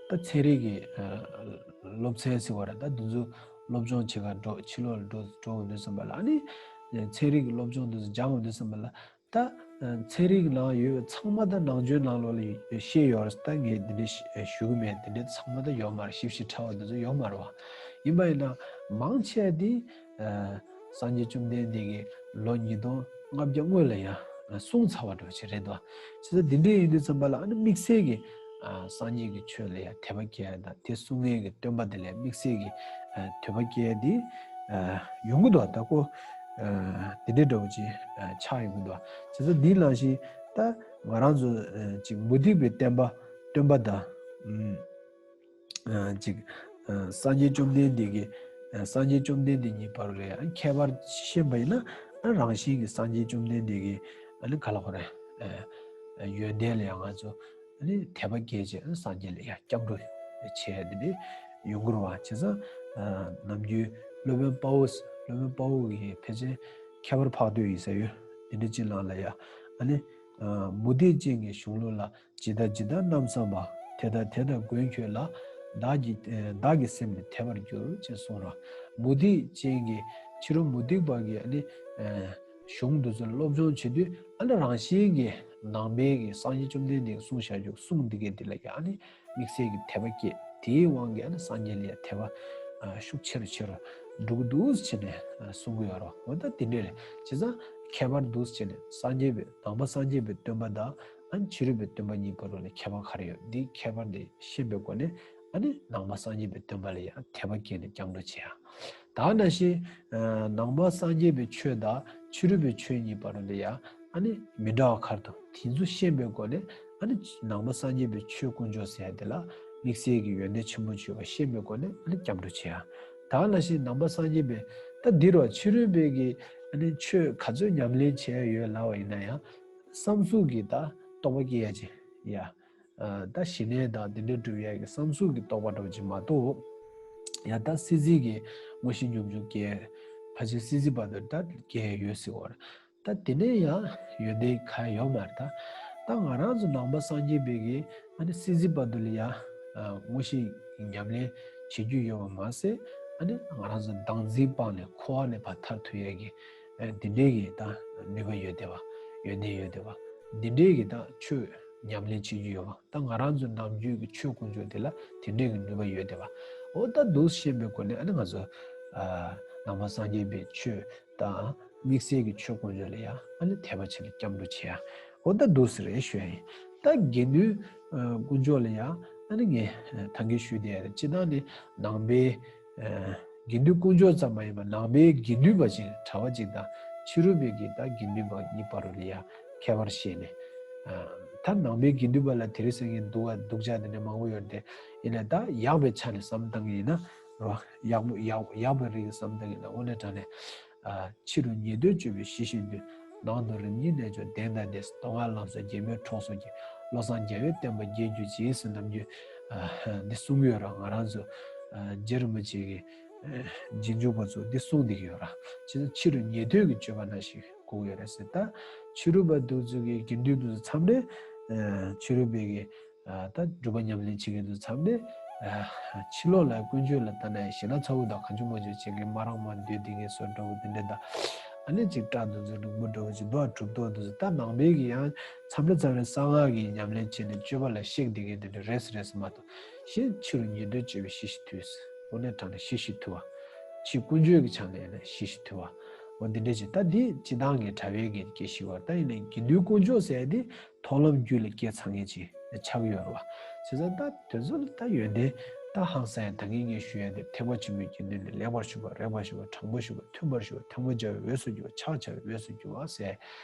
ད་ཚན་རིག་གི་ཨ་སློབ་ཚན་ཟེར་བ་རེད། ད་འདི་ཚོ་སློབ་སྦྱོང་བྱེད་ག་འགྲོ། ཕྱི་ལོགས་ལ་འགྲོ་འགྲོ་འོང་དུས་ཙམ་པ་ལ། ཨ་ནི་ཚན་རིག་གི་སློབ་སྦྱོང་འདི་ཚོ་སྦྱང་འོང་དུས་ཙམ་པ་ལ། ད་ཚན་རིག་ནང་ཡོད་ཚང་མ་ད་ནང་ཆོས་ནང་ལོགས་ལ་བཤད་ཡོད་རེད། ད་ངས་འདི་འདྲ་ཞུ་གི་མེད། འདི་འདྲ་ཚང་མ་ད་ཡོད་མ་རེད། ཞིབ་ཞིབ་ཕྲ་བ་འདི་ཚོ་ཡོད་མ་རེད་བ། ཡིན་པ་ཡིན་ན་མང་ཆེ་འདི་སངས་རྒྱས་བཅོམ་ལྡན་འདས་ཀྱིས་ལོ་ཉིས་སྟོང་ལྔ་བརྒྱ་སྔོན་ལ་ཡང་གསུངས་ཚར་བ་འདྲ་ཅིག་རེད་དོ། བྱས་ཙང་འདི་འདྲ་ཡིན་དུས་ཙམ་པ་ལ་ཨ་ནི་དམིགས་བསལ་གྱི་སངས་རྒྱས་ཀྱི་ཆོས་ལ་ཡང་དད་པ་སྐྱེ་ཡ་དང་། དེ་གསུང་མཁན་གྱི་སྟོན་པ་དེ་ལ་དམིགས་བསལ་གྱི་དད་པ་སྐྱེ་ཡ་འདི་ཡོང་གི་འདུག་ད་ཁོ་འདི་འདྲ་འདྲ་བོ་ཅིག་ཆགས་ཡོང་གི་འདུག་བྱས་ཙང་འདི་ནང་བཞིན་ད་ང་རང་ཚོ་ཅིག་མུ་སྟེགས་པའི་བསྟན་པ་སྟོན་པ་དང་། ཅིག་སངས་རྒྱས་བཅོམ་ལྡན་འདས་ཀྱི་སངས་རྒྱས་བཅོམ་ལྡན་འདས་གཉིས་བར་ལ་ཁྱད་པར་ཤེས་པ་ཡིན་ན། རང་བཞིན་གྱིས་སངས་རྒྱས་བཅོམ་ལྡན་འདས་ཀྱི་ཨ་ནི་ག་ལ་ཁོ་རེ་ཡོན་ཏན་ལ་ཡང་ང་ཚོ་ཨ་ནི་དད་པ་སྐྱེས་བྱས། སངས་རྒྱས་ལ་ཡང་སྐྱབས་འགྲོ་བྱས་འདི་འདྲ་ཡོང་གི་རེད་བ། བྱས་ཙང་ནམ་རྒྱུན་སློབ་དཔོན་དཔའ་བོ་སློབ་དཔོན་དཔའ་བོ་གི་ཕལ་ཆེར་ཁྱད་པར་འཕགས་བསྟོད་ཡིན་ས་ཡོད། འདི་འདྲ་ཅིག་ནང་ལ་ཡང་ཨ་ནི་མུ་སྟེགས་ཅན་གྱི་གཞུང་ལུགས་ལ། ཇི་ལྟ་ཇི་ལྟར་རྣམ་བསམ་པ། དེ་ལྟ་དེ་ལྟར་མགོན་ཁྱོད་ལ། བདག་གིས་བདག་གི་སེམས་ནི་དད་པར་འགྱུར། ཅེས་གསུངས་ར། མུ་སྟེགས་ཅན་གྱི་ཕྱི་རོལ་མུ་སྟེགས་པ་གི་ཨ་ནི་གཞུང་འདི་ཚོ་སློབ་སྦྱོང་བྱེད་དུས། ཨ་ནི་རང་བཞིན་གྱིས་ནང་པའི་གི་སངས་རྒྱས་བཅོམ་ལྡན་འདས་ཀྱིས་གསུངས་བཞག་རྒྱུ་གསུང་འདི་གའི་འདི་ལ་ཡང་ཨ་ནི་དམིགས་བསལ་གྱི་དད་པ་སྐྱེས། དེའི་དབང་གིས་ཨ་ནི་སངས་རྒྱས་ལ་ཡང་དད་པ་ཤུགས་ཆེ་རུ་ཆེ་རུ་འགྲོ་གི་འདུག་ཟེར་ནས་གསུང་གི་ཡོད་རེད། འོ་ད་དེ་འདྲ་རེད། བྱས་ཙང་ཁྱད་པར་འདུག་ཟེར་ནས་སངས་རྒྱས་པའི་ནང་པ་སངས་རྒྱས་པའི་སྟོན་པ་དང་ཨ་ནི་ཕྱི་རོལ་པའི་སྟོན་པ་གཉིས་བར་ལ་ཁྱད་པར་ག་རེ་ཡོད། འདི་ཁྱད་པར་འདི་ཤེས་པའི་སྒོ་ནས་ཨ་ནི་ནང་པ་སངས་རྒྱས་པའི་སྟོན་པ་ལ་ཡང་དད་པ་སྐྱེས་ནས་སྐྱབས་འགྲོ་བྱེད་ཡ། ད་ནང་བཞིན་ནང་པ་སངས་རྒྱས་པའི་ཆོས་དང་ཕྱི་རོལ་པའི་ཆོས་གཉིས་བར་ལ་ཡང་ཨ་ནི་མི་འདྲ་བ་ག་རེ་འདུག་དེ་ཚོ་ཤེས་པའི་སྒོ་ནས་ཨ་ནི་ནང་པ་སངས་རྒྱས་པའི་ཆོས་དཀོན་མཆོག་ཟེར་ཡ་དེ་ལ་དམིགས་བསལ་གྱི་ཡོན་ཏན་ཆེན་པོ་ཅིག་ཡོད་པ་ཤེས་པའི་སྒོ་ནས་ཨ་ནི་སྐྱབས་འགྲོ་བྱེད་ཡ། ད་ནང་བཞིན་ནང་པ་སངས་རྒྱས་པའི་ད་འདིར་བ་ཕྱི་རོལ་པའི་གི་ཨ་ནི་ཆོས་ག་ཚོད་ཉམས་ལེན་བྱས་ཡོད་ལབ་པ་ཡིན་ན་ཡང་བསམ་གཟུགས་ཀྱི་ད་རྟོགས་པ་སྐྱེ་ཡ་ཅིག་ཡ། ད་ཞི་གནས་དང་འདི་འདྲ་སྒྲུབ་ཡ་གི་བསམ་གཟུགས་ཀྱི་རྟོགས་པ་འདྲ་བོ་ཅིག་མ་གཏོགས། ཡ་ད་སྲིད་རྩེ་གི་དངོས་གཞི་སྙོམས་འཇུག་སྐྱེ། ཕལ་ཆེར་སྲིད་རྩེ་བར་དུ་ད་སྐྱེ་ཡོད་ཟེར་བ་རེད། ད་དེ་ནས་ཡང་ཡོན་ཏན་ག་ཡོད་མ་རེད། ད་ད་ང་རང་ཚོ་ནང་པ་སངས་རྒྱས་པའི་གི་ཨ་ནི་སྲིད་རྩེ་བར་དུ་ལ་ཡ་ དངོས་གཞི་ཉམས་ལེན་བྱེད་རྒྱུ་ཡོད་པ་མ་ཟད། ཨ་ནི་ང་རང་ཚོ་བདག་འཛིན་སྤངས་ནས་འཁོར་བ་ནས་ཕར་ཐར་ཐུབ་ཡས་ཀྱི་དེ་འདྲའི་གི་ད་ནུས་པ་ཡོད་བསྡད་པ། ཡོན་ཏན་ཡོད་བསྡད་པ། འདི་འདྲའི་གི་ད་ཆོས་ཉམས་ལེན་བྱེད་རྒྱུ་ཡོད་པ། ད་ང་རང་ཚོ་ནམ་རྒྱུན་གྱི་ཆོས་དཀོན་མཆོག་དེ་ལ་དེ་འདྲའི་གི་ནུས་པ་ཡོད་བསྡད་པ། འོ་ད་འདུག་ཤེས་པའི་སྒོ་ནས་ཨ་ནི་ང་ཚོ་ནང་པ་སངས་རྒྱས་པའི་ཆོས་དང་དམིགས་བསལ་གྱི་ཆོས་དཀོན་མཆོག་ལ་ཡང་ཨ་ནི་དད་པ་བྱེད་ལ་སྐྱབས་འགྲོ་བྱེད་ཡ། འོ་ད་འདུག་ཟེར་རེ་ཞུ་ཡ་ཡིན། ད་དགེ་འདུན་དཀོན་མཆོག་ལ་ཡང་ཨ་ནི་ངས་ད་གིན་ཞུས་བསྡད་ཡ་རེད། སྤྱིར་བཏང་ནི་ནང་པའི་དགེ་འདུན་དཀོན་མཆོག་ཙམ་མ་ཡིན་པར་ནང་པའི་དགེ་འདུན་པ་ཅིག་གྲྭ་པ་ཅིག་དང་ཕྱི་རོལ་པའི་གི་ད་དགེ་འདུན་པ་གཉིས་བར་ལ་ཡང་ཁྱད་པར་ཕྱེ་ནས། ད་ནང་པའི་དགེ་འདུན་པ་ལ་དེ་རིང་སང་ཉིན་སྡུག་ག་སྡུག་ཅག་དེ་འདྲ་མང་པོ་ཡོད་དེ། ཡིན་ནའི་ད་ཡག་པའི་ཆ་ནས་བསམ་བཏང་གི་ཡིན་ན་རོ། ཡག་པོ་ཡག་ཡག་པའི་རིགས་བསམ་བཏང་གི་ཡིན་ན་དངོས་གནས་དྲང་གནས། ཕྱི་རུ་ཉེས་སྟོན་བཅོས་པའི་ཞི་ཞིང་དུལ། ནང་དུ་རིམ་གཉིས་རྣལ་འབྱོར་གདེང་དང་ལྡན། མདོ་སྔགས་ལམ་སྲོལ་རྒྱལ་མོས་གྲོགས་སུ་འགྱུར། བློ་བཟང་རྒྱལ་བའི་བསྟན་པ་རྒྱས་གྱུར་ཅིག་ཟེར་ནམ་རྒྱུན་འདི་གསུང་གི་ཡོད་ར། ང་རང་ཚོ་རྗེ་རིན་པོ་ཆེ་གི་རྗེས་འཇུག་པ་ཚོ་འདི་གསུང་བསྡད་ཀྱི་ཡོད་ར། ཅི་ཕྱི་རུ་ཉེས་སྟོན་གྱི་སྤྱོད་པ་ནང་བཞིན་དགོས་ཀྱི་ཡོད་རེད་ཟེར། ད་ཕྱི་རོལ་པ་འདུག་ཚོ་གི་དགེ་འདུན་འདུག་ཚོ་ཚང་མ་ནས་ཕྱི་རོལ་པའི་གི་ད་སྒྲུབ་པ་ཉམས་ལེན་བྱེད་མཁན་དུ་ཚང་མས་ཕྱི་ལོགས་ལ་དཀོན་མཆོག་ལ་ལྟ་ན་ཞེ་ན་ཚ་བོ་དང་གང་བྱུང་མང་བྱུང་བྱེད་མཁན་མ་རང་མ་འདོད་དེ་ངས་སོ་འགྲོ་བོ་དེ་འདྲ་དང་། ཨ་ནི་ཅིག་སྐྲག་འདུག་ཚོ་ལུག་མོ་འགྲོ་བོ་ཅིག་འདུག་གྲུབ་ཐོབ་འདུག་ཚོ། ད་ནང་པའི་གི་ཡང་མཚམས་རེ་མཚམས་རེ་གསང་སྔགས་ཀྱི་ཉམས་ལེན་བྱས་ནས་སྤྱོད་པ་ལ་གཤེགས་བསྡད་མཁན་དེ་འདྲ་རེད་རེད་མ་གཏོགས། ཞེས་ཕྱི་རུ་ཉེས་སྟོན་བཅོས་པའི་ཞི་ཞིང་དུལ། དངོས་གནས་དྲང་གནས་ཞི་ཞིང་དུལ་བ། ཕྱི་དཀོན་མཆོག་གི་ཆ་ནས་ཡིན་ན་ཞི་ཞིང་དུལ་བ། འོ་འདི་འདྲ་ཅིག་ད་འདི་སྤྱི་བཏང་གི་གྲྭ་པའི་གི་སྐད་ཤིག་བར་ད་ཡིན་ནའི་དགེ་འདུན་དཀོན་མཆོག་ཟེར་ཡ་དེ། མཐོང་ལམ་རྒྱུད་ལ་སྐྱེས་ཚར་མཁན་ཅིག་ཆགས་ཀྱི་ཡོད་རེད་བ། བྱས་ཙང་ད་དེ་ཚོ་ལ་ད་ཡོན་ཏན་ད་ཧང་སང་ཡང་ད་གིན་ངས་ཞུ་ཡ་དེ་ཐེག་པ་ཆེན་པོའི་དགེ་འདུན་ནི་ལེགས་པར་ཞུགས་པ་རེག་པར་ཞུགས་པ་དྲང་པོ་ཞུགས་པ་མཐུན་པར་ཞུགས་པ་ཐལ་མོ་སྦྱར་བའི་འོས་སུ་གྱུར་པ་ཕྱག་བྱ་བའི་འོས་སུ་གྱུར་པ་ཟེར།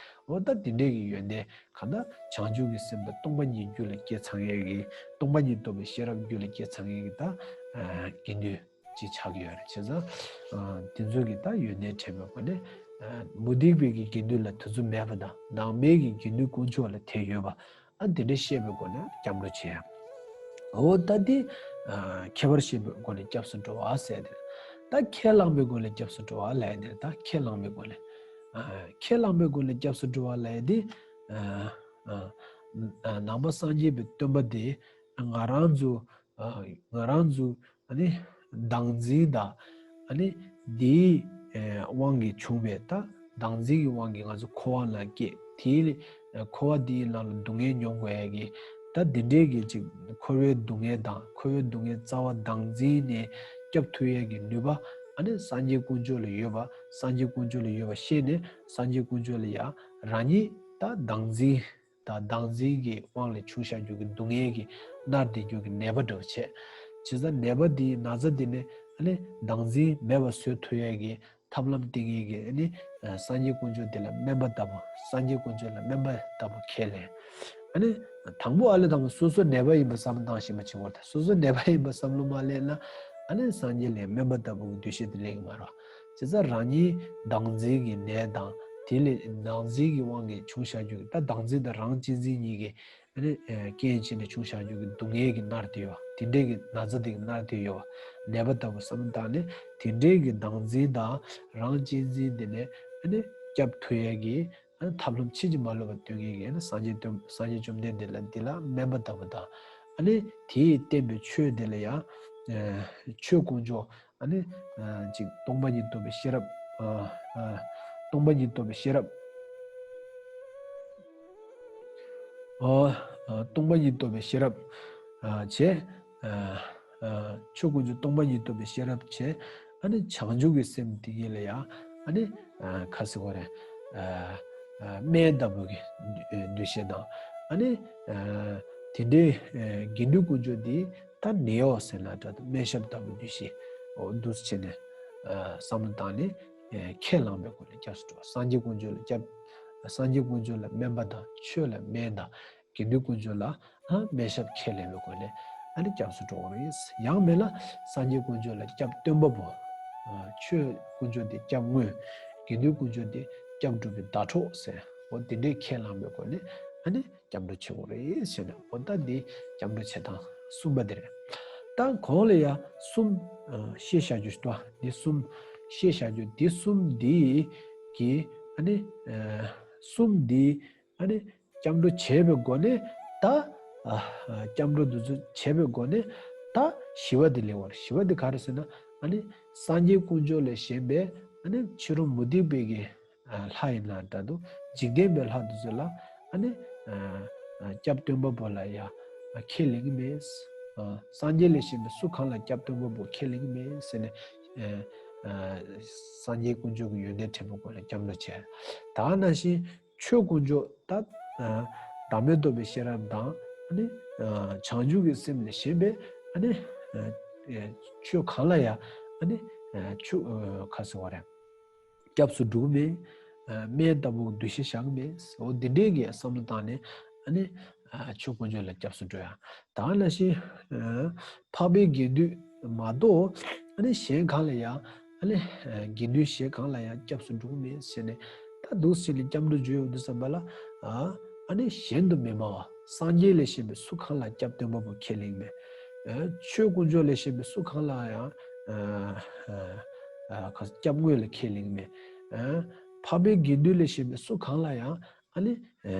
འོ་ད་དེ་འདྲས་ཀྱི་ཡོན་ཏན་གང་ལྟར་བྱང་ཆུབ་ཀྱི་སེམས་དང་སྟོང་པ་ཉིད་རྒྱུད་ལ་སྐྱེས་ཚར་མཁན་གྱི་སྟོང་པ་ཉིད་རྟོགས་པའི་ཤེས་རབ་རྒྱུད་ལ་སྐྱེས་ཚར་མཁན་གྱི་ད་དགེ་འདུན། ཅིག་ཆགས་ཀྱི་ཡོད་རེད། བྱས་ཙང་། དེ་ཚོ་གི་ད་ཡོན་ཏན་དྲན་པའི་སྒོ་ནས། མུ་སྟེགས་པའི་གི་དགེ་འདུན་ལ་དེ་ཚོ་མེད་པ་དང་ནང་པའི་གི་དགེ་འདུན་དཀོན་མཆོག་ལ་དེ་ཡོད་པ། ཨ་དེ་འདྲ་ཤེས་པའི་སྒོ་ནས་སྐྱབས་འགྲོ་བྱེད་ཡ། འོ་ད་དེ། ཁྱད་པར་ཤེས་པའི་སྒོ་ནས་སྐྱབས་སུ་འགྲོ་བ་ཟེར་དེ། ད་ཁས་བླངས་པའི་སྒོ་ནས་སྐྱབས་སུ་འགྲོ་བ་ལབ་ཡ་དེ་ད་ཁས་བླངས་པའི་སྒོ་ནས། ཁས་བླངས་པའི་སྒོ་ནས་སྐྱབས་སུ་འགྲོ་བ་ལབ་ཡ་དེ། ནང་པ་སངས་རྒྱས་པའི་སྟོན་པ་དེ་ང་རང་ཚོ། ང་རང་ཚོ་ཨ་ནི་བདག་འཛིན་དང་ཨ་ནི་དེའི་དབང་གིས་བྱུང་བའི་ད་བདག་འཛིན་གྱི་དབང་གིས་ང་ཚོ་འཁོར་བ་ལ་སྐྱེས། དེའི་འཁོར་བ་འདིའི་ནང་ལ་སྡུག་བསྔལ་མྱོང་དགོས་ཡ་གི་ད་དེ་འདྲའི་གི་ཅིག་འཁོར་བའི་སྡུག་བསྔལ་དང་འཁོར་བའི་སྡུག་བསྔལ་རྩ་བ་བདག་འཛིན་ནས་སྐྱོབ་ཐུབ་ཡ་གི་ནུས་པ་ཨ་ནི་སངས་རྒྱས་དཀོན་མཆོག་ལ་ཡོད་པ། སངས་རྒྱས་དཀོན་མཆོག་ལ་ཡོད་པ་ཤེས་ནས་སངས་རྒྱས་དཀོན་མཆོག་ལ་ཡ་རང་ཉིད་ད་བདག་འཛིན། དང་བདག་འཛིན་གྱི་དབང་ལས་བྱུང་བཞག་རྒྱུ་གི་སྡུག་བསྔལ་གྱིས་མནར་བསྡད་རྒྱུ་གི་ནད་པ་འདྲ་བོ་བྱས། བྱས་ཙང་ནད་པ་འདིའི་ན་ཚ་འདི་ནི་ཨ་ནི་བདག་འཛིན་མེད་པ་བཟོ་ཐུབ་ཡས་ཀྱི་ཐབས་ལམ་སྟེར་མཁན་གྱི་ཨ་ནི་སངས་རྒྱས་དཀོན་མཆོག་འདི་ལ་སྨན་པ་ལྟ་བུ། སངས་རྒྱས་དཀོན་མཆོག་ལ་སྨན་པ་ལྟ་བུ་ཁས་ལེན། ཨ་ནི་དང་པོ་ཨ་ལས་དང་པོ་སོ་སོ་ནད་པ་ཡིན་པ་བསམ་བློ་བཏང་ཤེས་པ་བྱེད་དགོས་རེད། སོ་སོ་ནད་པ་ཡིན་པ་བསམ་བློ་མ་སླེབས་ན་ཨ་ནི་སངས་རྒྱས་ལ་སྨན་པ་ལྟ་བུ་གི་འདུ་ཤེས་དེ་སླེབས་ཀྱི་མ་རེད། བྱས་ཙང་རང་ཉིད་བདག་འཛིན་གྱི་ནད་དང་དེ་ལས་བདག་འཛིན་གྱི་དབང་གིས་བྱུང་བཞག་རྒྱུ་གི་ད་བདག་འཛིན་དང་རང་གཅེས་འཛིན་གཉིས་ཀྱི་ཨ་ནི་རྐྱེན་བྱས་ནས་བྱུང་བཞག་རྒྱུ་གི་སྡུག་བསྔལ་གྱིས་མནར་བསྡད་ཡོད་པ། དེ་འདྲའི་གི་ན་ཚ་དེ་གིས་མནར་བསྡད་ཡོད་པ། ནད་པ་ལྟ་བུ་བསམ་བློ་བཏང་ནས་དེ་འདྲའི་གི་བདག་འཛིན་དང་རང་གཅེས་འཛིན་དེ་ནས་ཨ་ནི་སྐྱོབ་ཐུབ་ཡས་ཀྱི་ཨ་ནི་ཐབས་ལམ་ཕྱིན་ཅི་མ་ལོག་པ་སྟོན་མཁན་གྱི་ཨ་ནི་སངས་རྒྱས་སྟོན་སངས་རྒྱས་བཅོམ་ལྡན་འདས་ལ་འདི་ལ་སྨན་པ་ལྟ་བུ་དང་། ཨ་ནི་དེས་བསྟན་པའི་ཆོས་འདི་ལ་ཡང་ཆོས་དཀོན་མཆོག་ཨ་ནི་ཅིག་སྟོང་པ་ཉིད་རྟོགས་པའི་ཤེས་རབ། སྟོང་པ་ཉིད་རྟོགས་པའི་ཤེས་རབ། སྟོང་པ་ཉིད་རྟོགས་པའི་ཤེས་རབ་བྱས། ཆོས་དཀོན་མཆོག་སྟོང་པ་ཉིད་རྟོགས་པའི་ཤེས་རབ་བྱས། ཨ་ནི་བྱང་ཆུབ་ཀྱི་སེམས་དེ་ཉིད་ལ་ཡང་ཨ་ནི་ཁ་ཟེར་བ་རེད། སྨན་ལྟ་བུ་གི་འདུ་ཤེས་དང་། ཨ་ནི་དེ་འདྲའི་དགེ་འདུན་དཀོན་མཆོག་དེ། ད་ནད་གཡོག་ཟེར་ན་འདྲ་འདུག་སྨན་ཞབས་ལྟ་བུ་འདུ་ཤེས། འོ་འདུག་སེ་བྱས་ནས་བསམ་བློ་བཏང་ནས་ཁས་བླངས་པའི་སྒོ་ནས་སྐྱབས་སུ་འགྲོ། སངས་རྒྱས་དཀོན་མཆོག་ལ་སྐྱབས། སངས་རྒྱས་དཀོན་མཆོག་ལ་སྨན་པ་དང་ཆོས་ལ་སྨན་དང་དགེ་འདུན་དཀོན་མཆོག་ལ་སྨན་ཞབས་ཁས་ལེན་པའི་སྒོ་ནས་ཨ་ནི་སྐྱབས་སུ་འགྲོ་བ་རེད། ཡང་མིན་ལ་སངས་རྒྱས་དཀོན་མཆོག་ལ་སྐྱབས་སྟོན་པ་པོ། ཆོས་དཀོན་མཆོག་དེ་སྐྱབས་དངོས། དགེ་འདུན་དཀོན་མཆོག་དེ་སྐྱབས་སྒྲུབ་པའི་ཟླ་གྲོགས་ཟེར། འོ་དེ་འདྲའི་ཁས་བླངས་པའི་སྒོ་ནས་ཨ་ནི། སྐྱབས་འགྲོ་བྱེད་དགོས་རེད་ཟེར་ནས། འོ་ད་འདི་སྐྱབས་འགྲོ་བྱེད་སྟངས་གསུམ་པ་འདི་རེད། ད་གོང་ལ་ཡ་གསུམ་བཤད་བཞག་རྒྱུ་ཞིག་འདུག་འདི་གསུམ་བཤད་བཞག་རྒྱུ་འདི་གསུམ་འདི་གི་ཨ་ནི་གསུམ་འདི་ཨ་ནི་སྐྱབས་འགྲོ་བྱས་པའི་སྒོ་ནས་ད་ ཨ་སྐྱབས་འགྲོ་འདི་ཚོ་བྱས་པའི་སྒོ་ནས་ད་ཞི་བ་འདི་སླེབས་པ་རེད། ཞི་བ་འདི་ག་རེ་ཟེར་ན་ཨ་ནི་སངས་རྒྱས་དཀོན་མཆོག་ལས་གཞན་པའི་ཨ་ནི་ཕྱི་རོལ་མུ་སྟེགས་པའི་གི་ཨ་ལྷ་ཡིན་ན་འདྲ་འདུག་འཇིག་རྟེན་པའི་ལྷ་འདི་ཚོ་ལ་ཨ་ནི་ཨ་ཨ་སྐྱབས་སྟོན་པ་པོ་ལ་ཡ་ཨ་ཁས་ལེན་གྱི་མེད། ཨ་སངས་རྒྱས་ལས་གཞན་པའི་སུ་གང་ལ་སྐྱབས་སྟོན་པ་པོ་ཁས་ལེན་གྱི་མེད་ཟེར་ནས་ཨ་ཨ་སངས་རྒྱས་དཀོན་མཆོག་གི་ཡོན་ཏན་དྲན་པའི་སྒོ་ནས་སྐྱབས་འགྲོ་བྱས། ད་ག་ནང་བཞིན་ཆོས་དཀོན་མཆོག་ད་ཨ་བདག་མེད་རྟོགས་པའི་ཤེས་རབ་དང་ཨ་ནི་ཨ་བྱང་ཆུབ་ཀྱི་སེམས་ལས་གཞན་པའི་ཨ་ནི་ཨ་ཨ་ཆོས་གང་ལ་ཡང་ཨ་ནི་ཨ་ཆོས་ཨ་ག་ཟེར་བ་རེད། སྐྱབས་སུ་འགྲོ་གི་མེད། ཨ་སྨན་ལྟ་བུ་འདུ་ཤེས་བཞག་གི་མེད། འོ་འདི་འདྲའི་གི་བསམ་བློ་བཏང་ནས་ཨ་ནི་ཨ་ཆོས་དཀོན་མཆོག་ལ་སྐྱབས་སུ་འགྲོ་ཡ། ད་ག་ནང་བཞིན་ཨ་འཕགས་པའི་དགེ་འདུན་མ་གཏོགས་ཨ་ནི་གཞན་གང་ལ་ཡང་ཨ་ནི་ཨ་དགེ་འདུན་གཞན་གང་ལ་ཡང་སྐྱབས་སུ་འགྲོ་གི་མེད་ཟེར་ནས་ད་འདུག་ཟེར་ནས་སྐྱབས་འགྲོ་བརྗོད་ཡོང་དུས་ཙམ་པ་ལ་ཨ་ཨ་ནི་གཞན་དུ་མི་སྨྲ་བ། སངས་རྒྱས་ལས་གཞན་པའི་སུ་གང་ལ་སྐྱབས་སྟོན་པ་པོ་ཁས་ལེན་མེད། ཨ་ཆོས་དཀོན་མཆོག་ལས་གཞན་པའི་སུ་གང་ལ་ཡང་ཨ་ཨ་ཨ་ག་སྐྱབས་དངོས་ལ་ཁས་ལེན་མེད། ཨ་འཕགས་པའི་དགེ་འདུན་ལས་གཞན་པའི་སུ་གང་ལ་ཡང་ཨ་ནི་ཨ་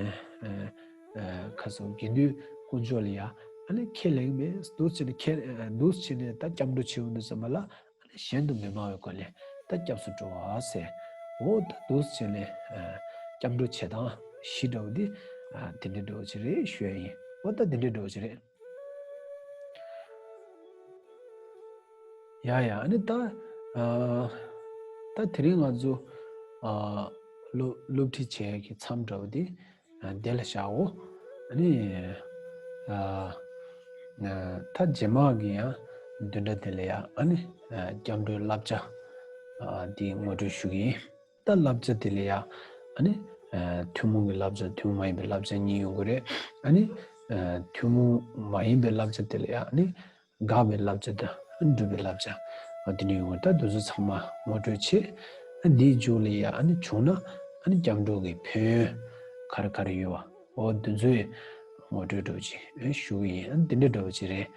ཨ་ཨ་ག་སོ་དགེ་འདུན་དཀོན་མཆོག་ལ་ཡང་ཨ་ནི་ཁས་ལེན་མེད། འདུག་བྱས་ནས་ཁས་ཨ་འདུག་བྱས་ནས་ད་སྐྱབས་འགྲོ་བྱེད་འོང་དུས་ཙམ་པ་ལ་ཨ་ནི་གཞན་དུ་མི་སྨྲ་བའི་སྒོ་ནས་ད་སྐྱབས་སུ་འགྲོ་བ་ཟེར། འོ་ད་འདུག་བྱས་ནས་ཨ་སྐྱབས་འགྲོ་བྱེད་སྟངས་བཞི་འདྲ་བོ་འདི་ཨ་དེ་འདྲ་འདྲ་བོ་ཅིག་རེད་ཞུ་ཡ་ཡིན། འོ་ད་དེ་འདྲ་འདྲ་བོ་ཅིག་རེད། ཡ་ཡ་ཨ་ནི་ད་ཨ་ད་དེ་རིང་ང་ཚོ་ཨ་སློབ་སློབ་ཁྲིད་བྱེད་ཡ་གི་མཚམས་འདྲ་བོ་འདི་ཨ་དེ་ལ་བཞག་འོ། ཨ་ནི་ཨ་ཨ་ད་རྗེས་མ་གི་ཡང་བདུན་ཕྲག་དེ་ལ་ཡ་ཨ་ནི་ཨ་སྐྱབས་འགྲོའི་བསླབ་བྱ་ཨ་འདི་ངོ་སྤྲོད་ཞུ་གི་ཡིན། ད་བསླབ་བྱ་དེ་ལ་ཡ་ཨ་ནི་ཨ་ཐུན་མོང་གི་བསླབ་བྱ་ཐུན་མོང་མ་ཡིན་པའི་བསླབ་བྱ་གཉིས་ཡོང་གི་རེད། ཨ་ནི་ཨ་ཐུན་མོང་མ་ཡིན་པའི་བསླབ་བྱ་དེ་ལ་ཡ་ཨ་ནི་དགག་པའི་བསླབ་བྱ་དང་སྒྲུབ་པའི་བསླབ་བྱ་ཨ་དེ་འདྲ་ཡོང་གི་རེད། ད་དེ་ཚོ་ཚང་མ་ངོ་སྤྲོད་བྱེད། ཨ་འདིའི་མཇུག་ལ་ཡ་ཨ་ནི་བྱུང་ན་ཨ་ནི་སྐྱབས་འགྲོ་གི་ཕན་ཡོན་ག་རེ་ག་རེ་ཡོད་པ་འོ་དེ་ཚོའི་ངོ་སྤྲོད་འདྲ་བོ་ཅིག་ཨ་ཞུ་གི་ཡིན། ཨ་དེ་འདྲ་འདྲ་བོ་ཅིག་རེད།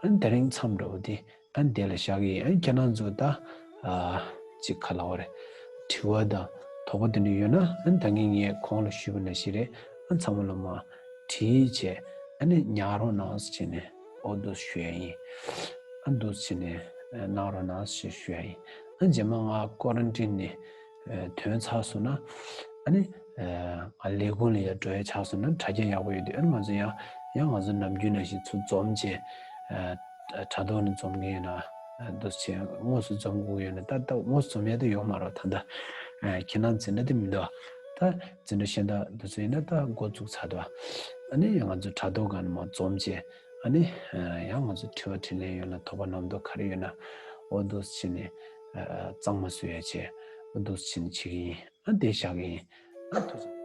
ཨ་དེ་རིང་མཚམས་འདྲ་བོ་དེ་ཨ་འདི་ལ་བཞག་གི་ཡིན། ཨ་ཁྱེད་རང་ཚོ་ད་ཨ་ཅིག་ག་ལབ་དགོས་རེད། དྲི་བ་དང་དོགས་པ་དེ་འདྲ་ཡོད་ན་ཨ་ད་གིན་ངས་གོང་ལ་ཞུས་པ་ནང་བཞིན་རེད། ཨ་ཚང་མ་ལ་མར་དྲིས་བྱས་ཨ་ནི་ཉར་རོགས་གནང་ཟེར་བྱས་ནས་འོ་འདུག་ཞུ་ཡ་ཡིན། ཨ་འདུག་བྱས་ནས་གནང་རོགས་གནང་ཞེས་ཞུ་ཡ་ཡིན། ཨ་རྗེས་མ་ང་ཀོ་རན་ཊིན་ནས་ཐོན་ཚར་སོང་ན་ཨ་ནི་ང་ལས་ཁུངས་ལ་ཡར་འགྲོ་ཡ་ཆགས་སོང་ན་དྲ་རྒྱ་ཡག་པོ་ཡོད་དུས། ཨ་ནི་ང་ཚོ་ཡང་ཡང་ང་ཚོ་ནམ་རྒྱུན་ནང་བཞིན་ཚུར་འཛོམས་བྱས་དྲ་ཐོག་ནས་འཛོམས་ཀྱི་ཡོད་ན། འདུག་བྱས་དངོས་སུ་འཛོམས་དགོས་ཡོད་ན་ད་ལྟ་དངོས་སུ་འཛོམས་ཡ་ད་ཡོད་མ་རེད། ད་ལྟ་ཁྱེད་རང་འཛིན་གྲྭ་དེ་མི་འདུག་ད་འཛིན་གྲྭ་གཞན་དག་འདུག་ཚོད་ཡིན་ན་ད་འགོ་བཙུགས་ཚར་འདུག་ཨ་ནི་ང་ཚོ་དྲ་ཐོག་སྒང་ནས་མར་འཛོམས་བྱས་ཨ་ནི་ཡང་ང་ཚོ་དྲི་བ་དྲིས་ལན་ཡོད་ན་དོགས་པ་རྣམ་རྟོག་ག་རེ་ཡོད་ན་འོ་འདུག་བྱས་ནས་གཙང་མ་བཟོ་ཡ་བྱས་འོ་འདུག་བྱས་ནས་བྱེད་ཀྱི་ཡིན། ཨ་དེ་བཞག་གི་ཡིན། ཨ་ཐུགས་རྗེ་ཆེ།